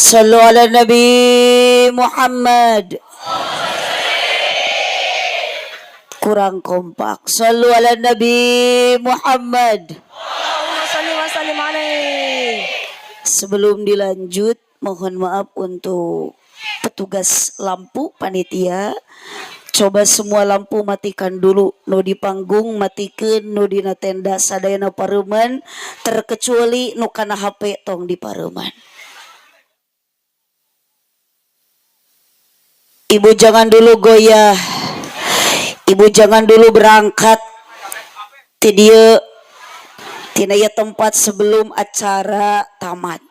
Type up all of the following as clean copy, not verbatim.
Sallu ala Nabi Muhammad. Kurang kompak. Sallu ala Nabi Muhammad. Allahumma shalli wa sallim alaihi. Sebelum dilanjut, mohon maaf untuk petugas lampu panitia. Coba semua lampu matikan dulu. Nu di panggung matikan, nu dina tenda sadayana pareuman, terkecuali nu kana HP tong di pareuman. Ibu jangan dulu goyah. Ibu jangan dulu berangkat ti dieu tina ieu tempat sebelum acara tamat.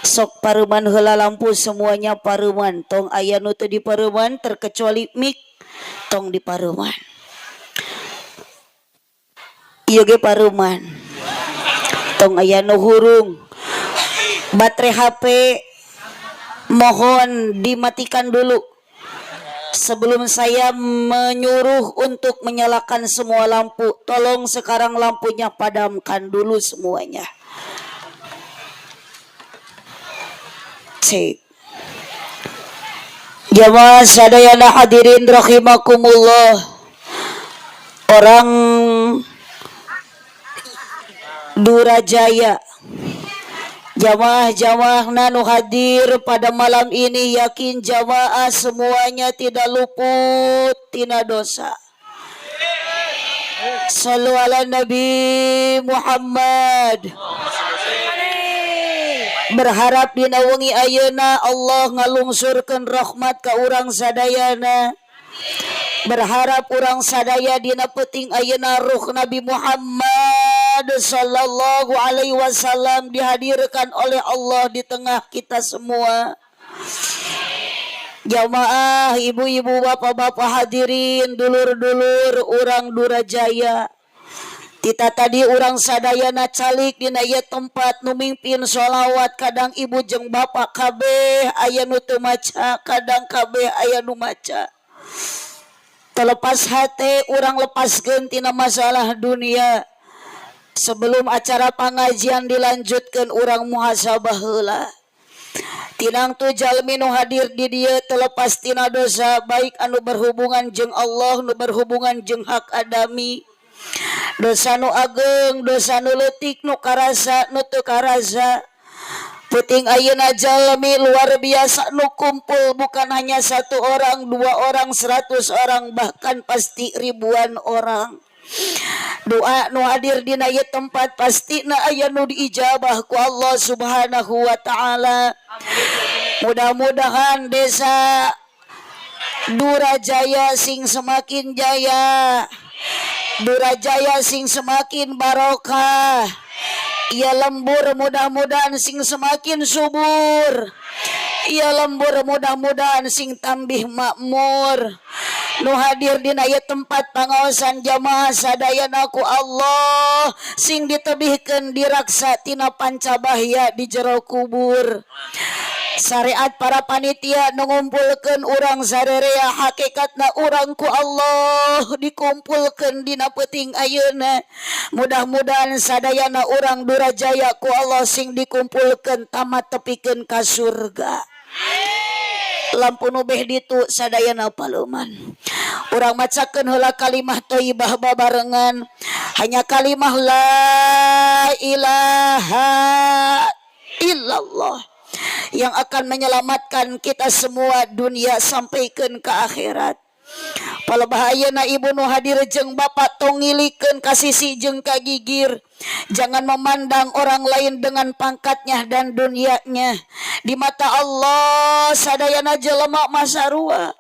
Sok pareuman heula lampu semuanya pareuman, tong aya nu teu dipareuman terkecuali mik tong dipareuman. Ieu ge pareuman. Tong aya nu hurung. Baterai HP mohon dimatikan dulu. Sebelum saya menyuruh untuk menyalakan semua lampu, tolong sekarang lampunya padamkan dulu semuanya. Cek. Jamaah sadayana hadirin rahimakumullah. Orang Durajaya, jamaah-jamaah nanu hadir pada malam ini, yakin jamaah semuanya tidak luput tina dosa. Sallu ala Nabi Muhammad. Berharap dina wengi ayeuna Allah ngalungsurkeun rahmat ka urang sadayana. Berharap urang sadaya dina peuting ayeuna ruh Nabi Muhammad sallallahu alaihi wasallam dihadirkan oleh Allah di tengah kita semua. Jamaah, ibu-ibu, bapak-bapak hadirin, dulur-dulur urang Durajaya. Tita tadi urang sadayana calik dina ieu tempat nu mimpin sholawat, kadang ibu jeung bapak kabeh aya nu teu maca, kadang kabeh aya nu maca. Terlepas hate urang lepaskeun tina masalah dunia. Sebelum acara pengajian dilanjutkan urang muhasabah heula. Tinang tu jalmi nu hadir di dieu terlepas tina dosa, baik anu berhubungan jeung Allah, nu berhubungan jeung hak adami. Dosa nu ageng, dosa nu leutik, nu karasa, nu teu karasa. Peuting ayeuna jalmi luar biasa nu kumpul bukan hanya satu orang, dua orang, 100 orang, bahkan pasti ribuan orang. Doa nu hadir dina ieu tempat pasti na aya nu diijabah ku Allah Subhanahu wa taala. Mudah-mudahan desa Durajaya sing semakin jaya. Durajaya sing semakin barokah. Ia lembur mudah-mudahan sing semakin subur. Ia lembur mudah-mudahan sing tambih makmur. Nu hadir dina ieu tempat pangaosan jamaah sadayana ku Allah sing ditebihkeun diraksa tina pancabahya di jero kubur. Syariat para panitia nu ngumpulkeun urang sarerea hakikatna urang ku Allah dikumpulkeun dina peuting ayeuna. Mudah-mudahan sadayana urang Durajaya ku Allah sing dikumpulkeun tamat tepikeun ka surga. Lampu nu beh ditu sadayana paluman. Urang macakeun heula kalimah thayyibah babarengan. Hanya kalimah la ilaha illallah yang akan menyelamatkan kita semua dunia sampaikan ke akhirat. Palebah ayeuna ibu nu hadir jeung bapak tong ngilikeun ka sisi jeung ka gigir. Jangan memandang orang lain dengan pangkatnya dan dunianya. Di mata Allah sadayana jelema masarua.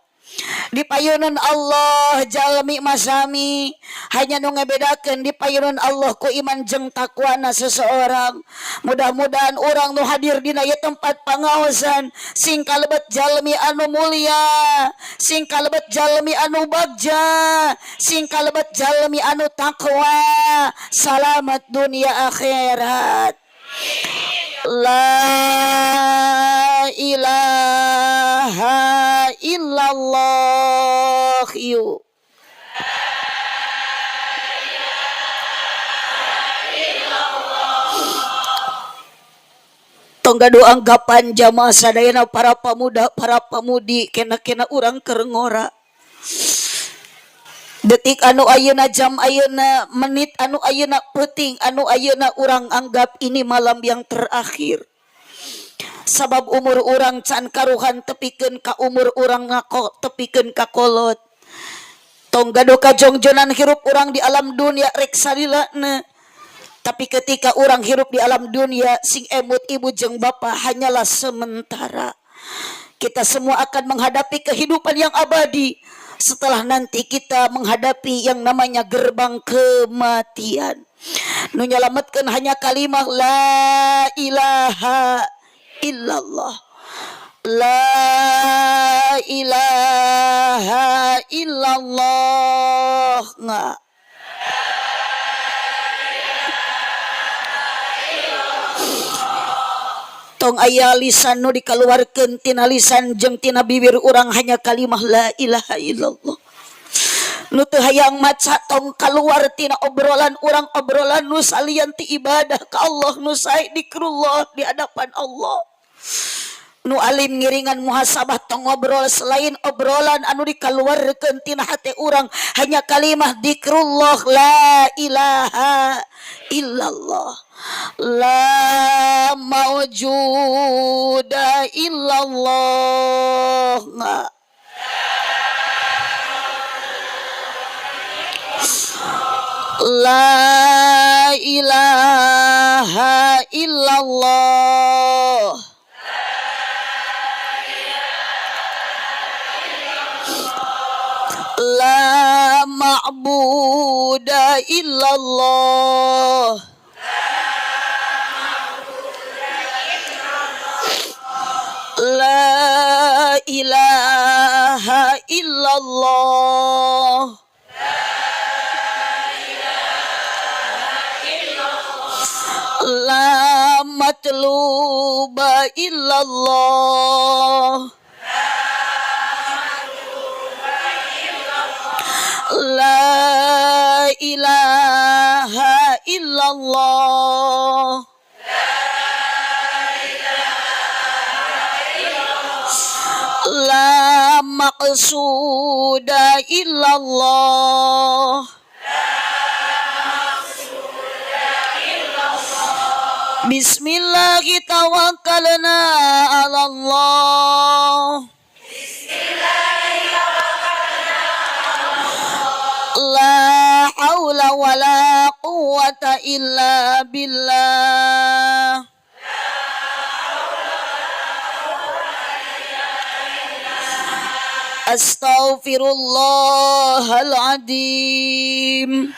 Di payunan Allah jalmi masami. Hanya nu ngebedakeun di payunan Allah ku iman jeung takwana seseorang. Mudah-mudahan urang nu hadir dina ieu tempat pangaosan sing kalebet jalmi anu mulia, sing kalebet jalmi anu bagja, sing kalebet jalmi anu takwa, salamat dunia akhirat. La ilaha illallah yuk. Tong gaduh anggapan jamaah sadayana, para pemuda, para pemudi, kena-kena urang keur ngora. Detik anu ayeuna, jam ayeuna, menit anu ayeuna, peuting anu ayeuna, urang anggap ini malam yang terakhir. Sabab umur urang can karuhan tepikeun ka umur urang ngako tepikeun ka kolot. Tong gaduh kajongjonan hirup urang di alam dunia rek salilana. Tapi ketika orang hirup di alam dunia, sing emut ibu jeng bapak, hanyalah sementara. Kita semua akan menghadapi kehidupan yang abadi setelah nanti kita menghadapi yang namanya gerbang kematian. Nu nyalametkeun hanya kalimah la ilaha illallah. La ilaha illallah. Nggak. Tong aya lisan nu dikaluarkeun tina lisan jeung tina bibir urang hanya kalimah la ilaha illallah. Nu teu hayang maca, tong kaluar tina obrolan urang obrolan nu salian ti ibadah ka Allah, nu sae dikrullah di hadapan Allah. Nu alim ngiringan muhasabah, tong ngobrol selain obrolan anu dikaluarkeun tina hate urang hanya kalimah dikrullah la ilaha illallah. La maujuda illallah. Nggak. La ilaha illallah. La ma'buda illallah. La ilaha illallah. La matluba illallah. La ilaha illallah. La maqsuda illallah. Bismillahi tawakkalna ala Allah. La haula wala quwwata illa billah. Astaghfirullahaladzim.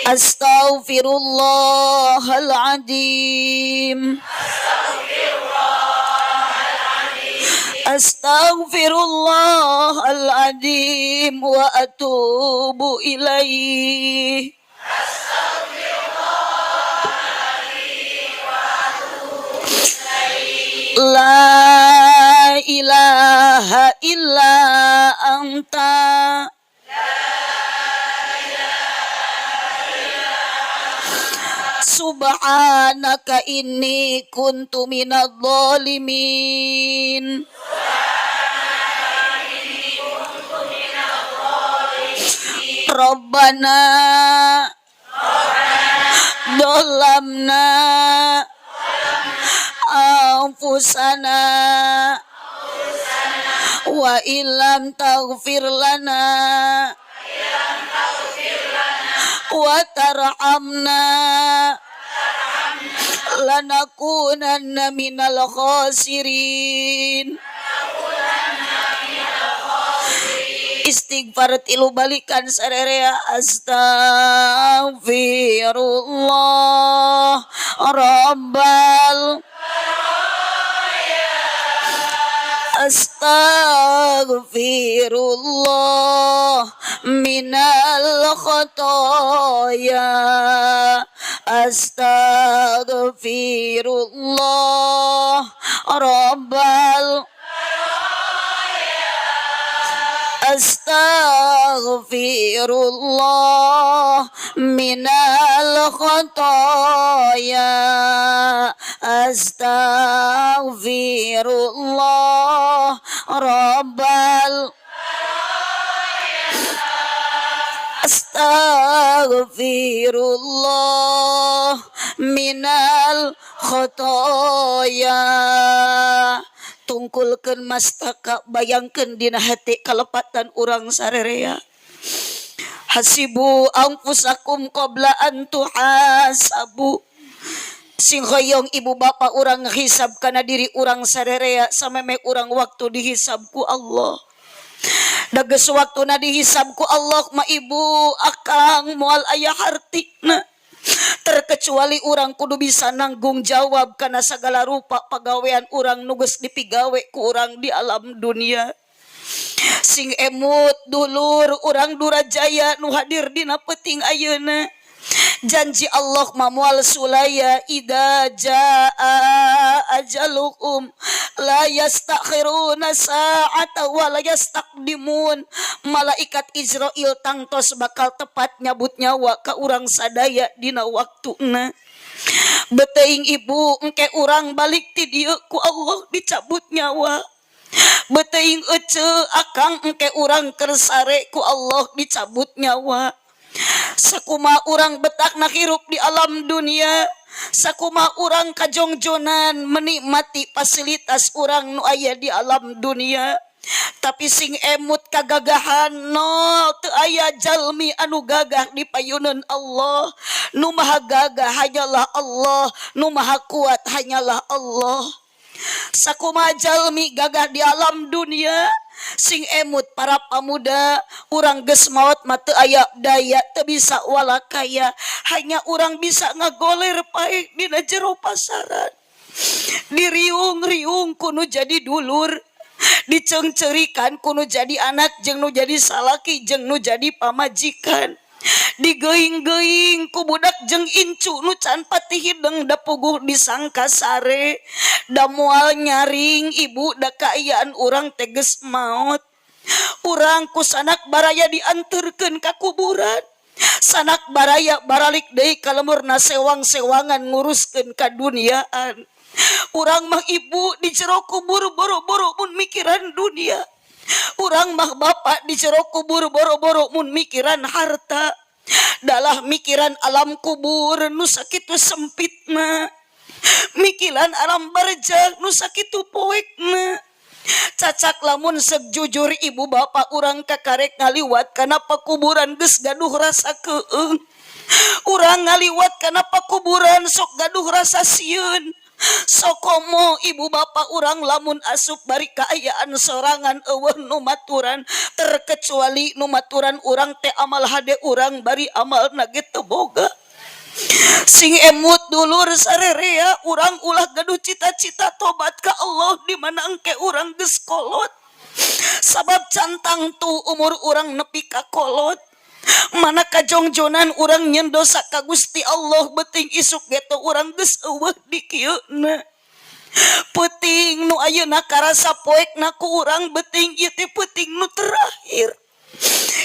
Astaghfirullahaladzim. Astaghfirullahaladzim wa atubu ilaih. La ilaha illa anta. Subhanaka inni kuntu minadh dhalimin. Rabbana dhalamna anfusana wa illam taghfir lana wa tarhamna lanakunanna minal khasirin. Istighfar tilu balikan sarerea. Astaghfirullah rabbal astaghfirullah minal khotoya. Astaghfirullah rabbal astaghfirullah minal khotoya. Astaghfirullah rabbal astaghfirullah minal khotoya. Tungkulkeun mastaka, bayangkeun dina hati kalepatan urang sarerea. Hasibu anfusakum qabla an tuhasabu. Sing hoyong ibu bapak urang hisab kana diri urang sarerea sameme urang waktu dihisab ku Allah. Da geus waktuna dihisab ku Allah ma, ibu, akang, moal aya hartina, terkecuali urang kudu bisa nanggung jawab karena segala rupa pagawean urang nu geus dipigawe ku urang di alam dunia. Sing emut, dulur urang Durajaya nu hadir dina peuting ayeuna, janji Allah mamual sulaya. Idza jaa ajaluhum la yastakhiruna sa'ata wa la yastaqdimun. Malaikat Izrail tangtos bakal tepat nyabut nyawa ka urang sadaya dina waktuna. Beteuing, ibu, engke urang balik ti dieu ku Allah dicabut nyawa. Beteuing, ece, akang, engke urang keur sare ku Allah dicabut nyawa. Sakuma urang betakna hirup di alam dunia, sakuma urang kajongjonan menikmati fasilitas urang nu aya di alam dunia, tapi sing emut, kagagahan no teu aya jalmi anu gagah di payunan Allah. Nu maha gagah hanyalah Allah, nu maha kuat hanyalah Allah. Sakuma jalmi gagah di alam dunia, sing emut, para pamuda, urang geus maot mah teu aya daya, teu bisa walakaya, hanya urang bisa ngagoler paeh dina jero pasaran, diriung-riung ku nu jadi dulur, diceungceurikan ku nu jadi anak jeung nu jadi salaki jeung nu jadi pamajikan, digeuing-geuing ku budak jeung incu nu can pati hideng, da puguh disangka sare. Da moal nyaring, ibu, da kaayaan urang teh geus maot. Urang ku sanak baraya dianterkeun ka kuburan, sanak baraya baralik deui ka lemurna sewang-sewangan nguruskeun kaduniaan. Urang mah, ibu, di jero kubur boro-boro mun mikiran dunia. Urang mah, bapak, di jero kubur boro-boro mun mikiran harta. Dalah mikiran alam kubur nu sakitu sempitna, mikiran alam barzakh nu sakitu poekna. Cacak lamun sek jujur, ibu bapak, urang kakarek ngaliwat kana pakuburan geus gaduh rasa keung. Urang ngaliwat kana pakuburan sok gaduh rasa sieun. Sokomo, ibu bapak, urang lamun asup bari kaayaan sorangan, euweuh nu maturan, terkecuali nu maturan urang teh amal hade urang, bari amal ge teu boga. Sing emut, dulur sarerea, urang ulah gaduh cita-cita tobat ka Allah di mana engke urang geus kolot, sabab can tangtu umur urang nepi ka kolot. Mana kajongjonan urang nyen dosa ka Gusti Allah, beuting isuk geto urang geus euweuh di kieuna. Peuting nu ayeuna karasa poekna ku urang, beuting ieu teh peuting nu terakhir.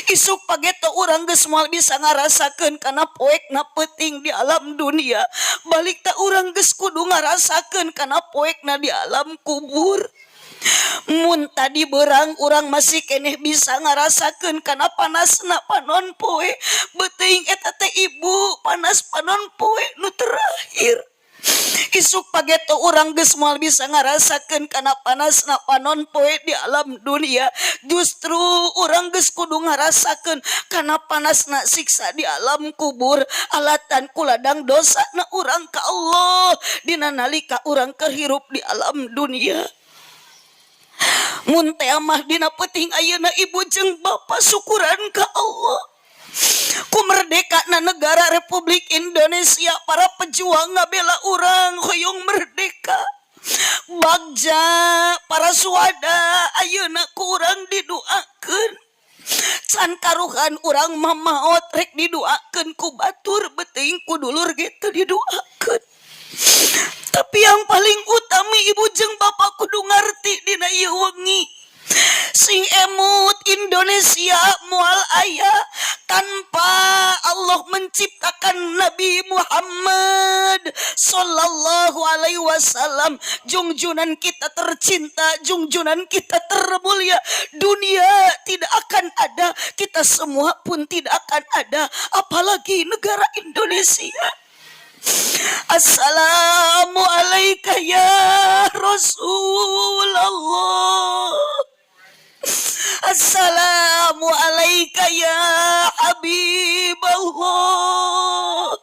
Isuk pageto urang geus moal bisa ngarasakeun kana poekna peuting di alam dunia, balik tak urang geus kudu ngarasakeun kana poekna di alam kubur. Mun tadi berang urang masih keneh bisa ngarasakeun kana panasna panon poe, beuting eta teh, ibu, panas panon poe nu terakhir. Isuk pageto urang geus moal bisa ngarasakeun kana panasna panon poe di alam dunia, justru urang geus kudu ngarasakeun kana panasna siksa di alam kubur, alatan ku ladang dosa na urang ka Allah dina nalika urang keur hirup di alam dunia. Mun teh mah dina peuting ayeuna, ibu jeung bapa, syukuran ka Allah ku merdeka na negara Republik Indonesia. Para pejuang ngabela urang hoyong merdeka, bagja para suhada, ayeuna ku urang diduakeun. Can karuhan urang mah maot rek diduakeun ku batur, beuting ku dulur gitu diduakeun. Tapi yang paling utami, ibu jeung bapak kudu ngarti dina ieu wengi. Sing emut, Indonesia moal aya. Tanpa Allah menciptakan Nabi Muhammad Sallallahu Alaihi Wasallam, jungjunan kita tercinta, jungjunan kita termulia, dunia tidak akan ada, kita semua pun tidak akan ada, apalagi negara Indonesia. Assalamu alaika ya Rasulullah. Assalamu alaika ya Habib Allah.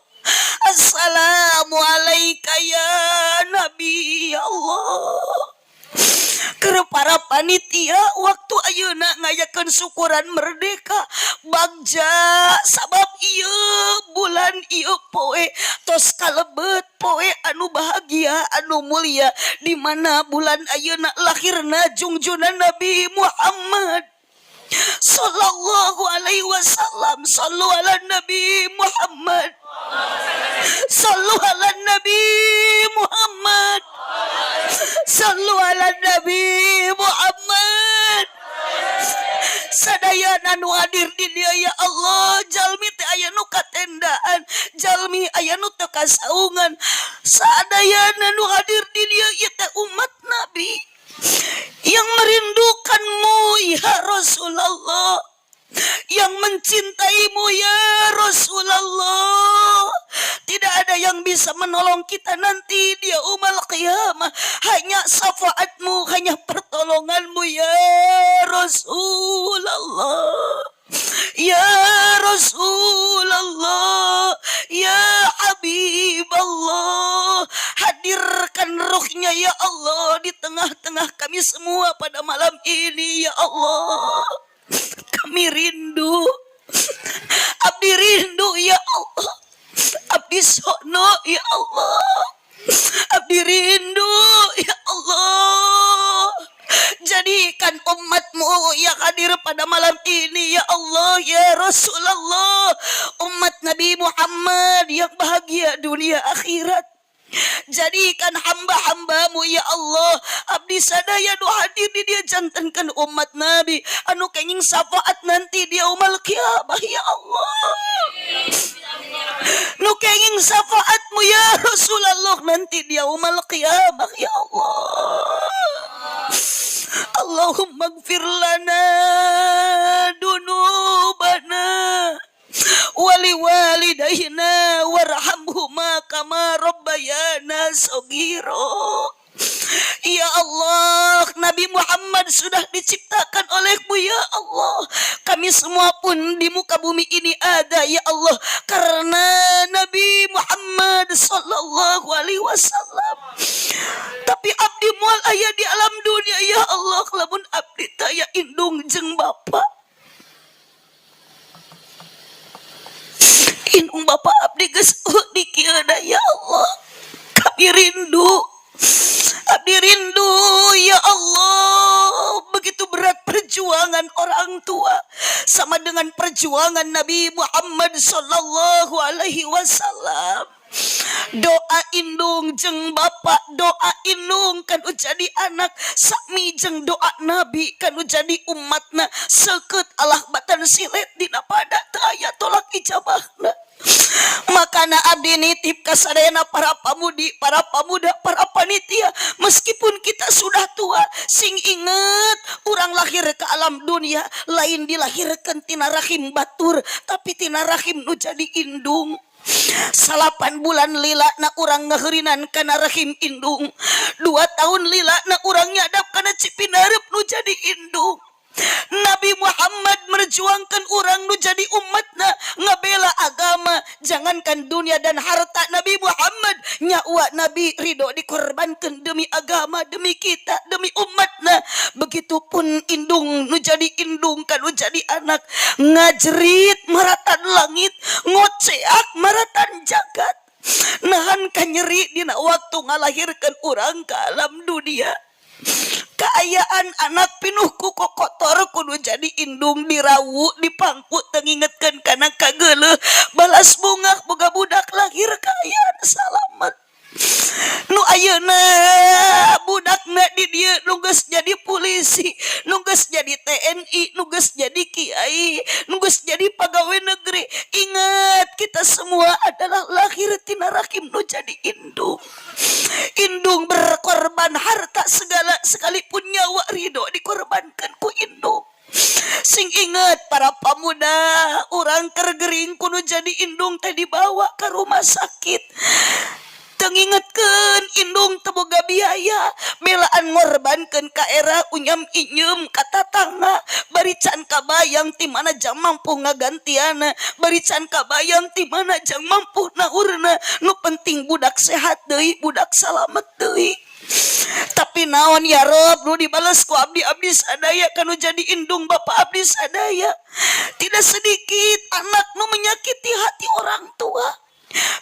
Assalamu alaika ya Nabi Allah. Keur para panitia waktu ayeuna ngayakeun syukuran merdeka, bagja sabab ieu bulan, ieu poe tos kalebet poe anu bahagia, anu mulia, di mana bulan ayeuna lahirna jungjunan Nabi Muhammad Sallallahu alaihi wasallam. Sallu ala Nabi Muhammad. Sallu ala Nabi Muhammad. Sallu ala Nabi Muhammad. Sadayana nu hadir di dieu, ya Allah, jalmi teh aya nu katendaan, jalmi aya nu teu kasaungan. Sadayana nu hadir di dieu ieu teh umat Nabi yang merindukanmu ya Rasulullah, yang mencintaimu ya Rasulullah. Tidak ada yang bisa menolong kita nanti di yaumal qiyamah, hanya syafaatmu, hanya pertolonganmu ya Rasulullah. Ya Rasulullah, Ya Habib Allah, hadirkan rohnya ya Allah di tengah-tengah kami semua pada malam ini, ya Allah. Kami rindu. Abdi rindu ya Allah. Abdi sono ya Allah. Abdi rindu ya Allah. Jadikan umatmu yang hadir pada malam ini, ya Allah, ya Rasulullah, umat Nabi Muhammad yang bahagia dunia akhirat. Jadikan hamba-hambamu ya Allah, abdi sadaya nu hadir di dieu jantenkeun umat Nabi anu kenging syafaat nanti di yaumul qiyamah, ya Allah, nu kenging syafaatmu ya Rasulullah nanti di yaumul qiyamah, ya Allah. Allahumma gfir lana dunubana wali walidayna warhamhuma kama rabbayana saghira. Ya Allah, Nabi Muhammad sudah diciptakan olehmu ya Allah. Kami semua pun di muka bumi ini ada ya Allah karena Nabi Muhammad Sallallahu Alaihi Wasallam. Tapi abdi moal aya di alam dunia ya Allah lamun abdi taya indung jeung bapa. Indung bapa abdi geus di kieu ya Allah. Kami rindu. Abdi rindu ya Allah. Begitu berat perjuangan orang tua sama dengan perjuangan Nabi Muhammad Sallallahu Alaihi Wasallam. Doa indung jeng bapak, doa indung kan jadi anak sami jeng doa Nabi kan jadi umatna. Seket Allah batan silet dina pada teu aya tolak ijabahna. Makana abdi nitip kasadayana para pamudi, para pamuda, para panitia, meskipun kita sudah tua, sing inget urang lahir ke alam dunia lain dilahirkan tina rahim batur, tapi tina rahim nu jadi indung. 9 bulan lila na urang ngaheurinan kana rahim indung. 2 tahun lila na urang nyadap kana cipinareup nu jadi indung. Nabi Muhammad merjuangkan urang nu jadi umatna, ngabela agama. Jangankan dunia dan harta Nabi Muhammad, nyawa Nabi ridho dikorbankan demi agama, demi kita, demi umatna. Begitupun indung nu jadi indung kan nu jadi anak, ngajerit maratan langit, ngoceak maratan jagat, nahan kanyeri dina waktu ngalahirkan urang ke alam dunia. Kaayaan anak pinuh ku kotor kudu jadi indung dirawu, dipangku, tengingetkeun kana kageuleuh, balas bungah boga budak lahir kaayaan salamet. Nu ayeuna budak Budakna di dieu nu geus jadi polisi, nu geus jadi TNI, nu geus jadi kiai, nu geus jadi pegawai negeri. Ingat, kita semua adalah lahir tina rahim nu jadi indung. Indung berkorban harta segala, sekalipun nyawa ridho dikorbankan ku indung. Sing ingat, para pemuda, urang keur gering ku nu jadi indung teh dibawa ke rumah sakit. Teu ngingetkeun indung teu boga biaya, belaan ngorbankeun ka era unyam inyem ka tatangga, bari can kabayang ti mana jang mampu ngagantiana, bari can kabayang ti mana jang mampu naurna. Nu penting budak sehat deui, budak salamet deui. Tapi naon, ya Rob, nu dibales ku abdi-abdi sadaya kanu jadi indung, bapak abdi sadaya? Tidak sedikit anak nu menyakiti hati orang tua.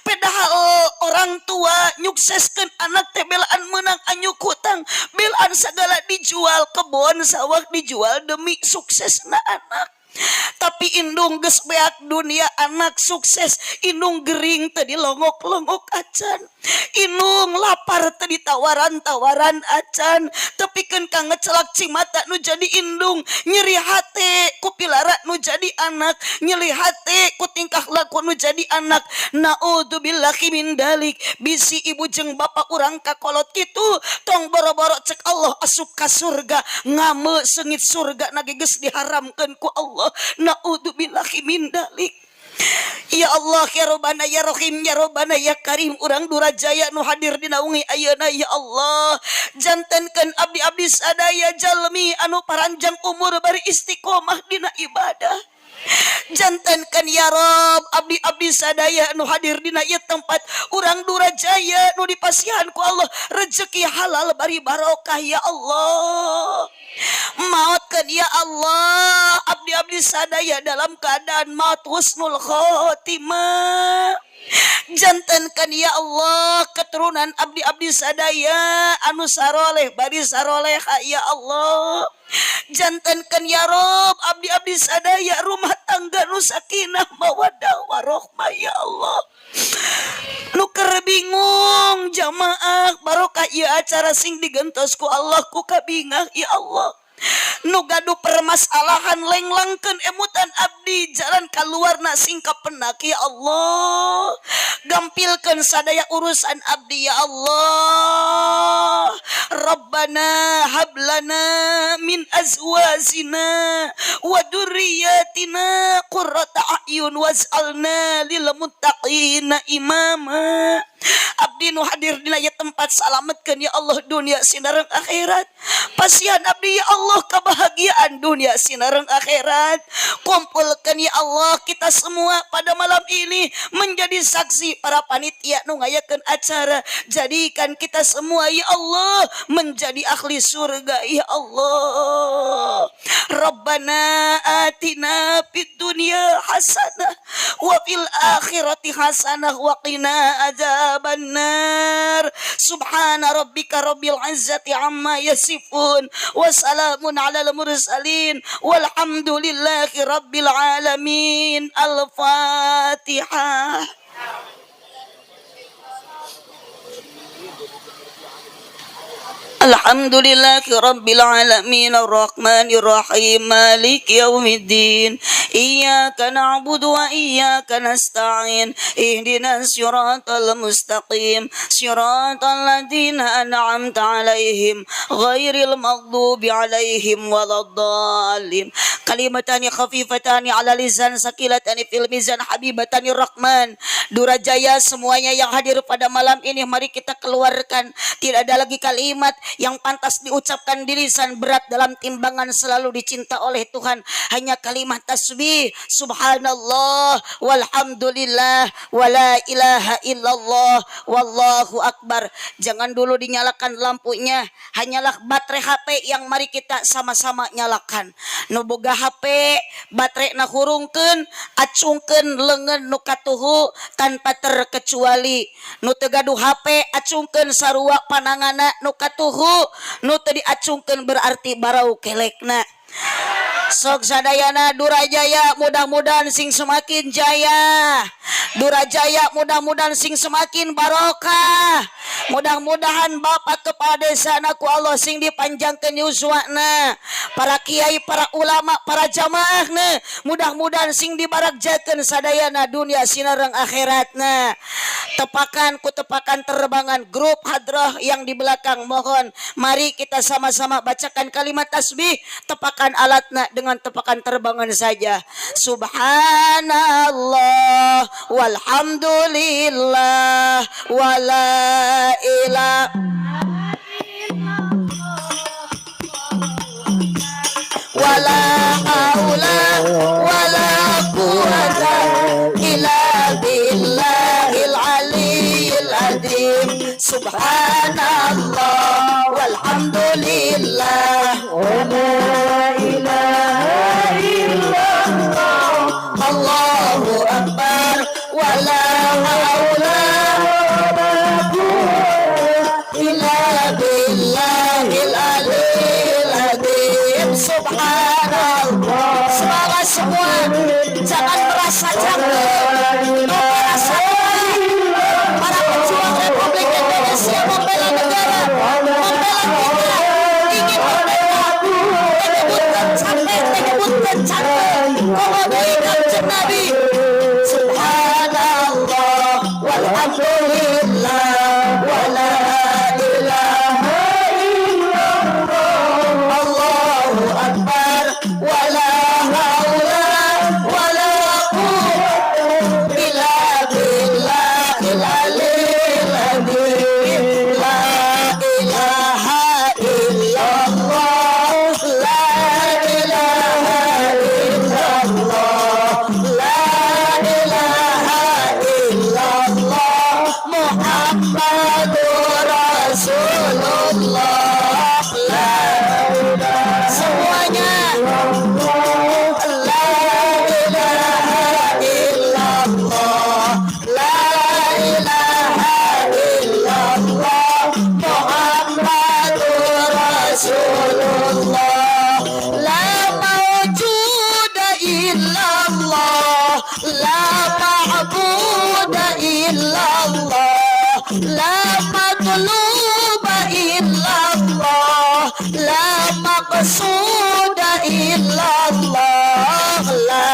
Padahal orang tua nyukseskan anak teh belaan menang anyuk hutang, belaan segala dijual, kebun sawah dijual demi suksesna anak. Tapi indung geus beak dunia, anak sukses, indung gering teu dilongok-longok acan, indung lapar teu ditawaran-tawaran acan. Tepikeun ka ngecelak cimata nu jadi indung, nyeri hate ku pilara nu jadi anak, nyeri hate ku tingkah laku nu jadi anak. Naudzubillahi min dalik. Bisi ibu jeung bapak urang kakolot kitu, tong boro-boro cek Allah asup ka surga, ngame seungit surga nage geus diharamkeun ku Allah. Naudzubillahi min dalik. Ya Allah, ya Robbana, ya Rohim, ya Robbana, ya Karim, urang Durajaya nu hadir dina wengi ayeuna, ya Allah, jantenkeun abdi-abdi sadaya jalmi anu paranjang umur bari istiqomah dina ibadah. Jantenkeun, ya Rob, abdi-abdi sadaya nu hadir dina ieu tempat, urang Durajaya nu dipasihan ku Allah rezeki halal bari barokah, ya Allah. Mautkeun, ya Allah, abdi-abdi sadaya dalam keadaan maut husnul khotimah. Jantenkeun, ya Allah, keturunan abdi-abdi sadaya anu saroleh bari saroleha, ya Allah. Jantenkeun, ya Rob, abdi-abdi sadaya rumah tangga nu sakinah, mawaddah warohmah, ya Allah. Nu keur bingung jamaah, barokah ieu acara sing digentos ku Allah ku kabingah, ya Allah. Nu gaduh permasalahan, lenglangkeun emutan abdi, jalan keluarna sing kapenak, ya Allah. Gampilkeun sadaya urusan abdi, ya Allah. Rabbana hablana min azwajina wa dzurriyyatina qurrata a'yun waj'alna lil muttaqina imama. Abdi nu hadir dina ieu tempat, salametkeun, ya Allah, dunia sinareng akhirat. Pasihan abdi, ya Allah, kebahagiaan dunia sinareng akhirat. Kumpulkan, ya Allah, kita semua pada malam ini menjadi saksi para panitia nu ngayakeun acara. Jadikan kita semua, ya Allah, menjadi ahli surga, ya Allah. Rabbana atina fid dunya hasanah wa fil akhirati hasanah wa qina adzabannar. Subhana rabbika rabbil izzati amma yasifun wa salamun alal mursalin walhamdulillahi rabbil alamin. Al-fatihah. الحمد لله رب العالمين الرحمن الرحيم مالك يوم الدين إياك نعبد وإياك نستعين اهدنا الصراط المستقيم صراط الذين أنعمت عليهم غير المغضوب عليهم ولا الضالين. كلمتان خفيفتان على لسان ثقيلتان في الميزان حبيبتان الرحمن. Durajaya semuanya yang hadir pada malam ini, mari kita keluarkan. Tidak ada lagi kalimat yang pantas diucapkan di lisan berat dalam timbangan, selalu dicinta oleh Tuhan hanya kalimat tasbih subhanallah walhamdulillah wala ilaha illallah wallahu akbar. Jangan dulu dinyalakan lampunya, hanyalah baterai HP yang mari kita sama-sama nyalakan. Nu boga HP, baterai na hurungkeun, acungkeun lengan nu katuhu tanpa terkecuali. Nu teu gaduh HP, acungkeun sarua pananganna nu katuhu. Nu teu diacungkeun berarti barau kelekna. Sok sadayana Durajaya mudah-mudahan sing semakin jaya. Durajaya mudah-mudahan sing semakin barokah. Mudah-mudahan Bapak Kepala Desa ku Allah sing dipanjangkeun yuswana. Para kiai, para ulama, para jamaahna mudah-mudahan sing dibaragjakeun sadayana dunia sinareng akhiratna. Tepakan ku tepakan terbangan grup hadrah yang di belakang, mohon mari kita sama-sama bacakan kalimat tasbih, tepakan alatna dengan tepakan terbangan saja. Subhanallah walhamdulillah wala ilaha wala haula wala quwata illa billahil aliyil azim. Subhanallah walhamdulillah wala ilaha illallah Allahu akbar wala haula wala quwwata illa billahil aliyil azim. Subhanallah. Semangat semua, jangan merasa capek, merasa lelah. Para pejuang Republik Indonesia membela negara, membela kita, ingin merdeka. Menyebutkan capek, menyebutkan capek. Komo deui Kanjeng Nabi. Subhanallah walhamdulillah wala ilaha illallah Allahu akbar wala haula wala quwwata illa billahil aliyil azim. La ilaha illallah, la ilaha illallah, la ilaha illallah, Muhammadur Rasulullah. La semuanya, la ilaha illallah, la ilaha illallah, Muhammadur Rasulullah. La mawjuda illallah, la ma'buda illallah, la matluba illallah, la maqsuda illallah, la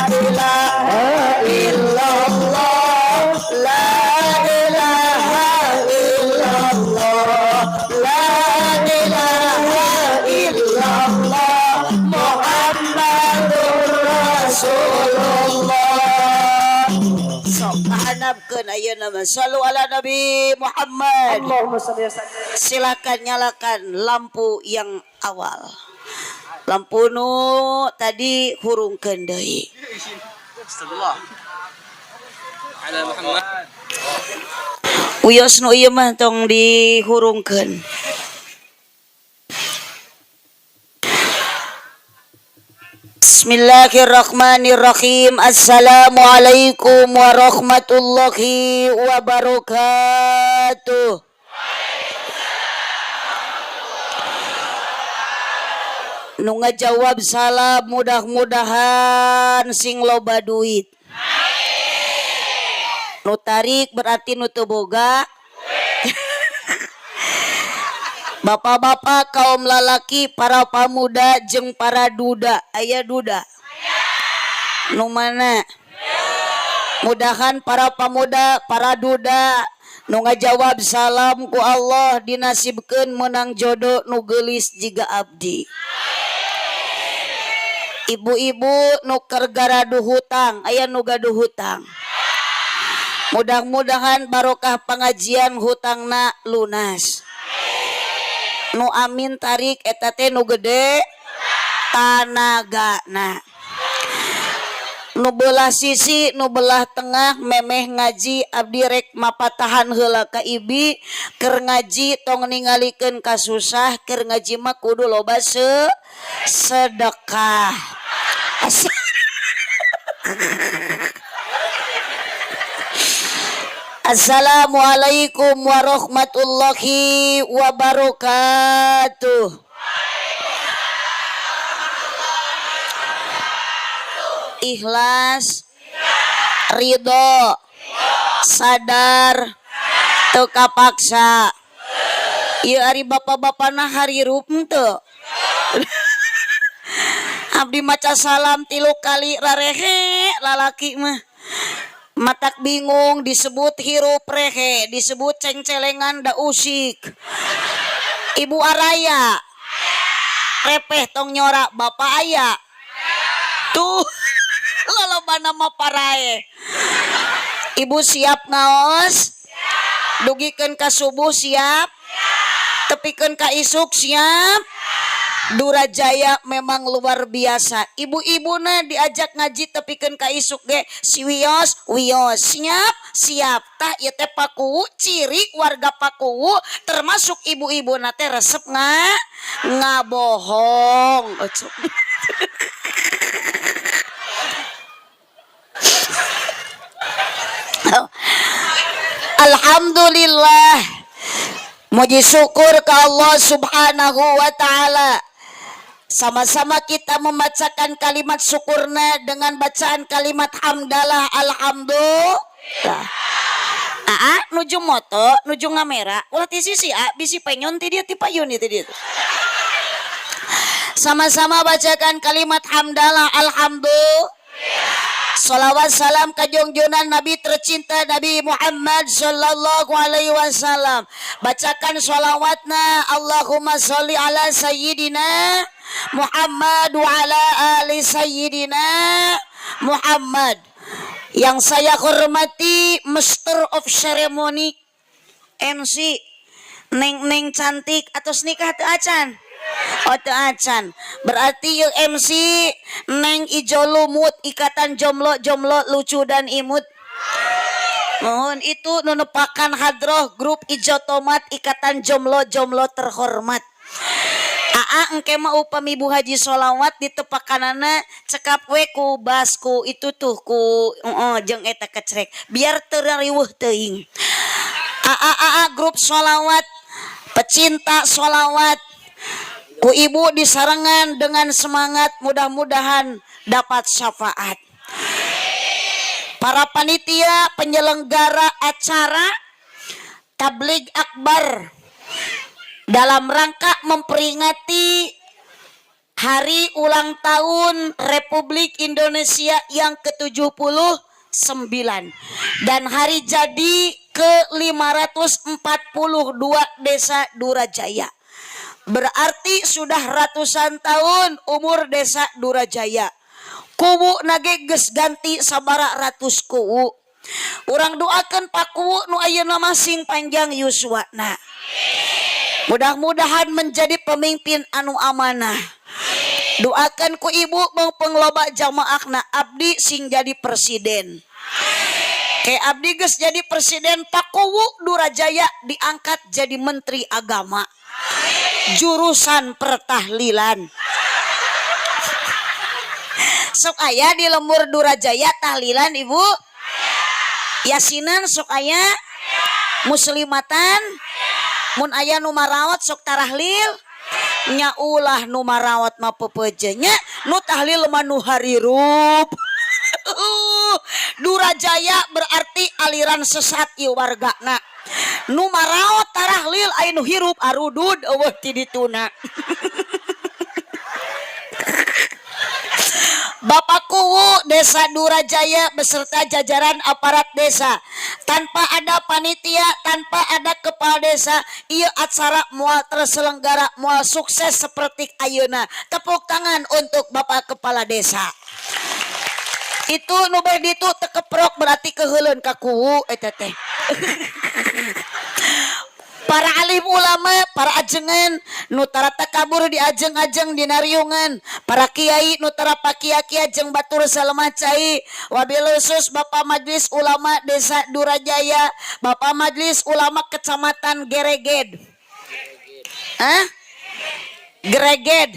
ilaha illallah, la ilaha illallah, la ilaha illallah, Muhammadur Rasulullah. Sok kahanapkeun ayeuna mah, sallu ala Nabi Muhammad. Allahumma shalli wa sallim. Silakan nyalakan lampu yang awal. Lampu nu tadi hurungkeun deui. Astagfirullah. Ala Muhammad. Wios nu ieu mah tong dihurungkeun. Bismillahirrahmanirrahim. Assalamualaikum warahmatullahi wabarakatuh. Nu ngajawab salam mudah-mudahan sing loba duit. Nu tarik berarti nu teu boga. Bapak-bapak kaum lalaki, para pamuda jeung para duda, aya duda. Nu mana? Mudahan para pamuda, para duda nu ngajawab salam ku Allah dinasibkeun menang jodoh nu geulis jiga abdi. Ibu-ibu nu keur garaduh hutang, aya nu gaduh hutang. Mudah-mudahan barokah pengajian hutangna lunas. Nu amin tarik eta teh nu gede tanagana. Nu belah sisi, nu belah tengah memeh ngaji abdi rek mapatahan heula ka ibi, keur ngaji tong ningalikeun kasusah, keur ngaji mah kudu loba sedekah. Assalamualaikum warahmatullahi wabarakatuh. Ikhlas, ridho, sadar, teu kapaksa. Ieu ari bapak-bapana harirup henteu? Abdi maca salam tilu kali rarehe lalaki mah. Matak bingung, disebut hirup rehe, disebut cengcelengan da usik. Ibu araya repeh, tong nyora. Bapak aya tuh, loloba nama parae. Ibu siap ngaos dugikeun ka subuh? Siap tepikeun ka isuk? Siap? Durajaya memang luar biasa. Ibu-ibu na diajak ngaji tepikeun ka isuk ge si wios wios, siap siap. Tah, ieu teh Pakuwu, ciri warga Pakuwu termasuk ibu-ibu na teh resep ngabohong. Ocok. Alhamdulillah, muji syukur ke Allah Subhanahu wa Ta'ala. Sama-sama kita membacakan kalimat syukurna dengan bacaan kalimat hamdalah, alhamdulillah. Aa nuju moto, nuju ngamera, ulah ti sisi a, bisi penyon ti dieu, ti payun ti dieu. Sama-sama bacakan kalimat hamdalah, alhamdulillah. Salawat salam ka junjunan Nabi tercinta, Nabi Muhammad sallallahu alaihi wasallam. Bacakan salawatna, Allahumma sholli ala sayyidina Muhammad wa ala ali sayyidina Muhammad. Yang saya hormati Master of Ceremony, MC, Neng Neng cantik, atau nikah teu acan? Oh, teu acan. Berarti yuk MC Neng Ijo Lumut, Ikatan Jomblo Jomblo Lucu dan Imut. Mohon itu nu nepakan hadroh grup Ijo Tomat, Ikatan Jomblo Jomblo terhormat. Aa, engke mah upami Bu Haji sholawat di tepakanana, cekap we ku bas, ku itu tuh, ku jeung eta kecrek, biar teu riweuh teuing. Aa, aa grup sholawat, pecinta sholawat, ku ibu disarengan dengan semangat, mudah-mudahan dapat syafaat. Para panitia penyelenggara acara tablig akbar dalam rangka memperingati hari ulang tahun Republik Indonesia yang ke-79 dan hari jadi ke-542 Desa Durajaya. Berarti sudah ratusan tahun umur Desa Durajaya. Kuwu na ge geus ganti sabara ratus kuwu. Urang doakan Pak Kuwu nu ayeuna mah sing panjang yuswana. Mudah-mudahan menjadi pemimpin anu amanah. Doakan ku ibu pengloba jamaahna, abdi sing jadi presiden. Kayak abdi geus jadi presiden, Pak Kuwu Durajaya diangkat jadi menteri agama jurusan pertahlilan. Sok aya di lembur Durajaya tahlilan, ibu? Yasinan sok aya? Muslimatan? Mun aya nu marawat sok tarahlil nya? Ulah, nu marawat mah pepeje nya, nu tahlil mah nu harirup. Durajaya berarti aliran sesat ieu wargana. Nu maraot tarahlil, aya nu hirup arudud euweuh ti dituna. Bapak Kuwu Desa Durajaya beserta jajaran aparat desa, tanpa ada panitia, tanpa ada kepala desa, ieu acara moal terselenggara, moal sukses seperti ayeuna. Tepuk tangan untuk Bapak Kepala Desa. Itu nu beh ditu teu keprok, berarti keheuleun ka kuwu eta teh. Para alim ulama, para ajengan nu tara takabur di ajeng-ajeng di nariungan, para kiai nu tara pakia-kia jeung batur salemah cai, wabil khusus Bapak Majelis Ulama Desa Durajaya, Bapak Majelis Ulama Kecamatan Gereged. Hah? Gereged.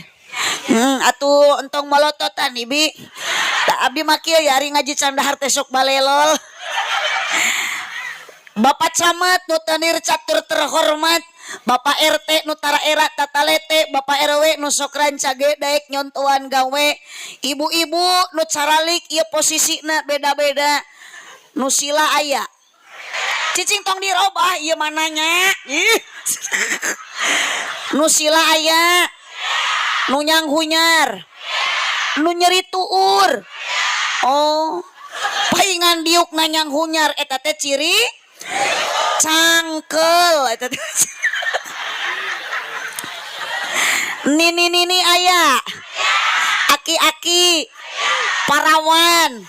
Atuh entong molototan, ibi. Da abdi mah kieu ya, ari ngaji can dahar teh sok balelol. Bapak Camat nu tanir catur terhormat, Bapak RT nu tara era tatalete, Bapak RW nu sok rancage daek nyontoan gawe, ibu-ibu nu caralik ieu posisina beda-beda, nu sila aya. Cicing tong dirobah ieu mananya. Ih. Nu sila aya, nu nyanghunyar, nu nyeri tuur. Oh, paingan diuk nanyang hunyar eta teh ciri cangkel eta teh. Nini nini aya, aki-aki, parawan,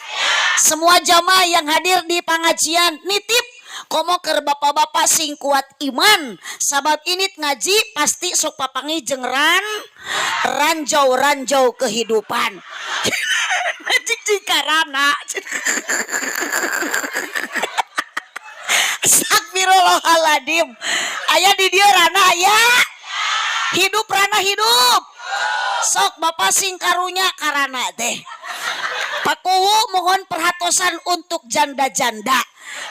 semua jamaah yang hadir di pengajian nitip komo keur bapak-bapak sing kuat iman, sabab ini ngaji pasti sok papangi jeung ranjau-ranjau kehidupan. Cicing karana. Astagfirullahaladzim. Aya di dieu rana aya. Hidup rana hidup. Sok bapak sing karunya karana teh. Pak Kuwu mohon perhatosan untuk janda-janda.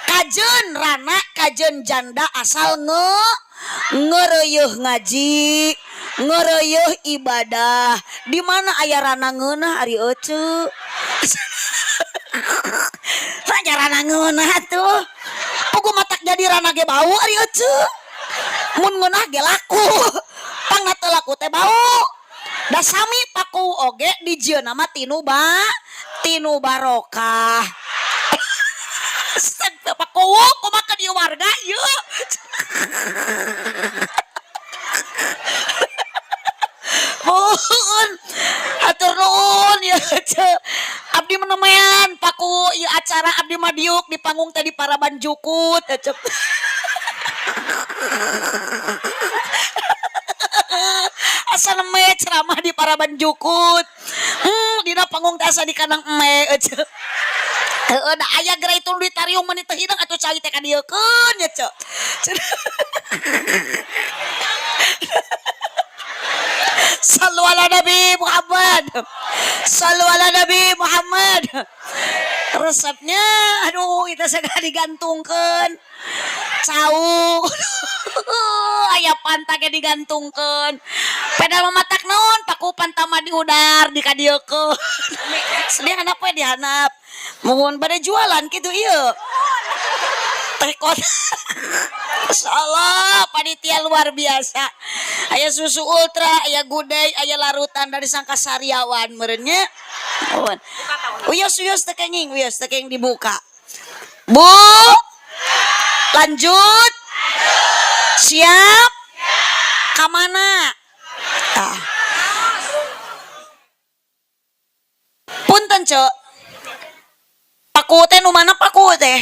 Kajen rana, kajen janda asal ngereyeuh ngaji, ngereyeuh ibadah. Di mana aya rana ngeunah ari ece? Raja rana ngeunah tuh. Pugu matak jadi rana ge bau ari ece. Mun ngeunah ge laku. Pangna teu laku teh bau. Da sami Pak Kuwu oge dijieunna mah tinu barokah. Pak Kuwu kumaha ieu warga ieu. Mohon hatur nuhun ya ce. Abdi menemean Pak Kuwu ieu acara abdi mah diuk di panggung tadi paraban jukut ya ce. Asa neme ceramah di paraban jukut. Dina panggung teh asa di kandang eme ce. Heeh, da aya geura itu ditariung meni teu hidang atuh cai teh ka dieukeun ya ce. Sallu ala Nabi Muhammad. Sallu ala Nabi Muhammad. Resepnya aduh kita segera digantungkeun. Cau. Aya pantaknya digantungkeun. Pedal mamatak naon paku pantama diudar di kadieukeun. Sedih hanap we dihanap. Mohon bade jualan kitu ieu. Teh kota. Salah panitia luar biasa. Aya susu ultra, aya gudeg, aya larutan dari sangka sariawan meureun nya. Mohon. Uyos uyos teu kenging, uyos teu kenging dibuka. Bu. Lanjut. Siap? Ka mana? Ah. Punten, Cek. Paku teh nu mana paku teh?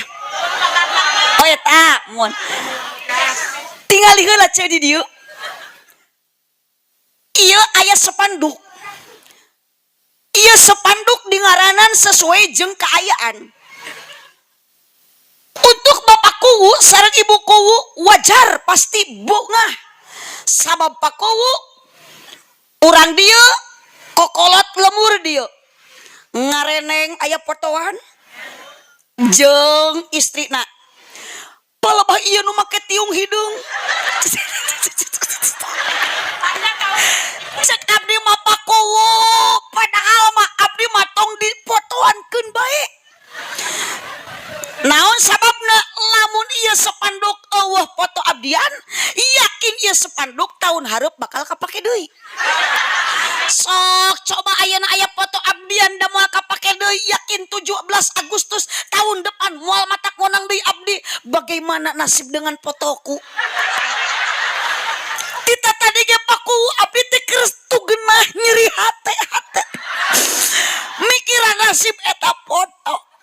Oh eta, mun. Tingali heula ceu di dieu. Ieu aya spanduk. Ieu spanduk dingaranan sesuai jeung kaayaan. Untuk Bapak Kuwu sareng Ibu Kuwu wajar pasti bungah. Sabab Pak Kuwu urang dieu kokolot lemur dieu. Ngareneng aya potoan jeung istrina. Palebah ieu nu make tiung hidung. Cek abdi mah Pak Kuwu, padahal mah abdi mah tong dipotoankeun bae. Naon sababna lamun ieu spanduk eueuh foto abdian, yakin ieu spanduk tahun hareup bakal kapake deui. Sok coba ayeuna aya foto abdian da moal kapake deui, yakin 17 Agustus tahun depan moal matak ngonang deui abdi. Bagaimana nasib dengan fotoku? Tita tadi ge Pak Kuwu abdi teh keur tugenah nyeri hate-hate. Mikiran nasib eta foto.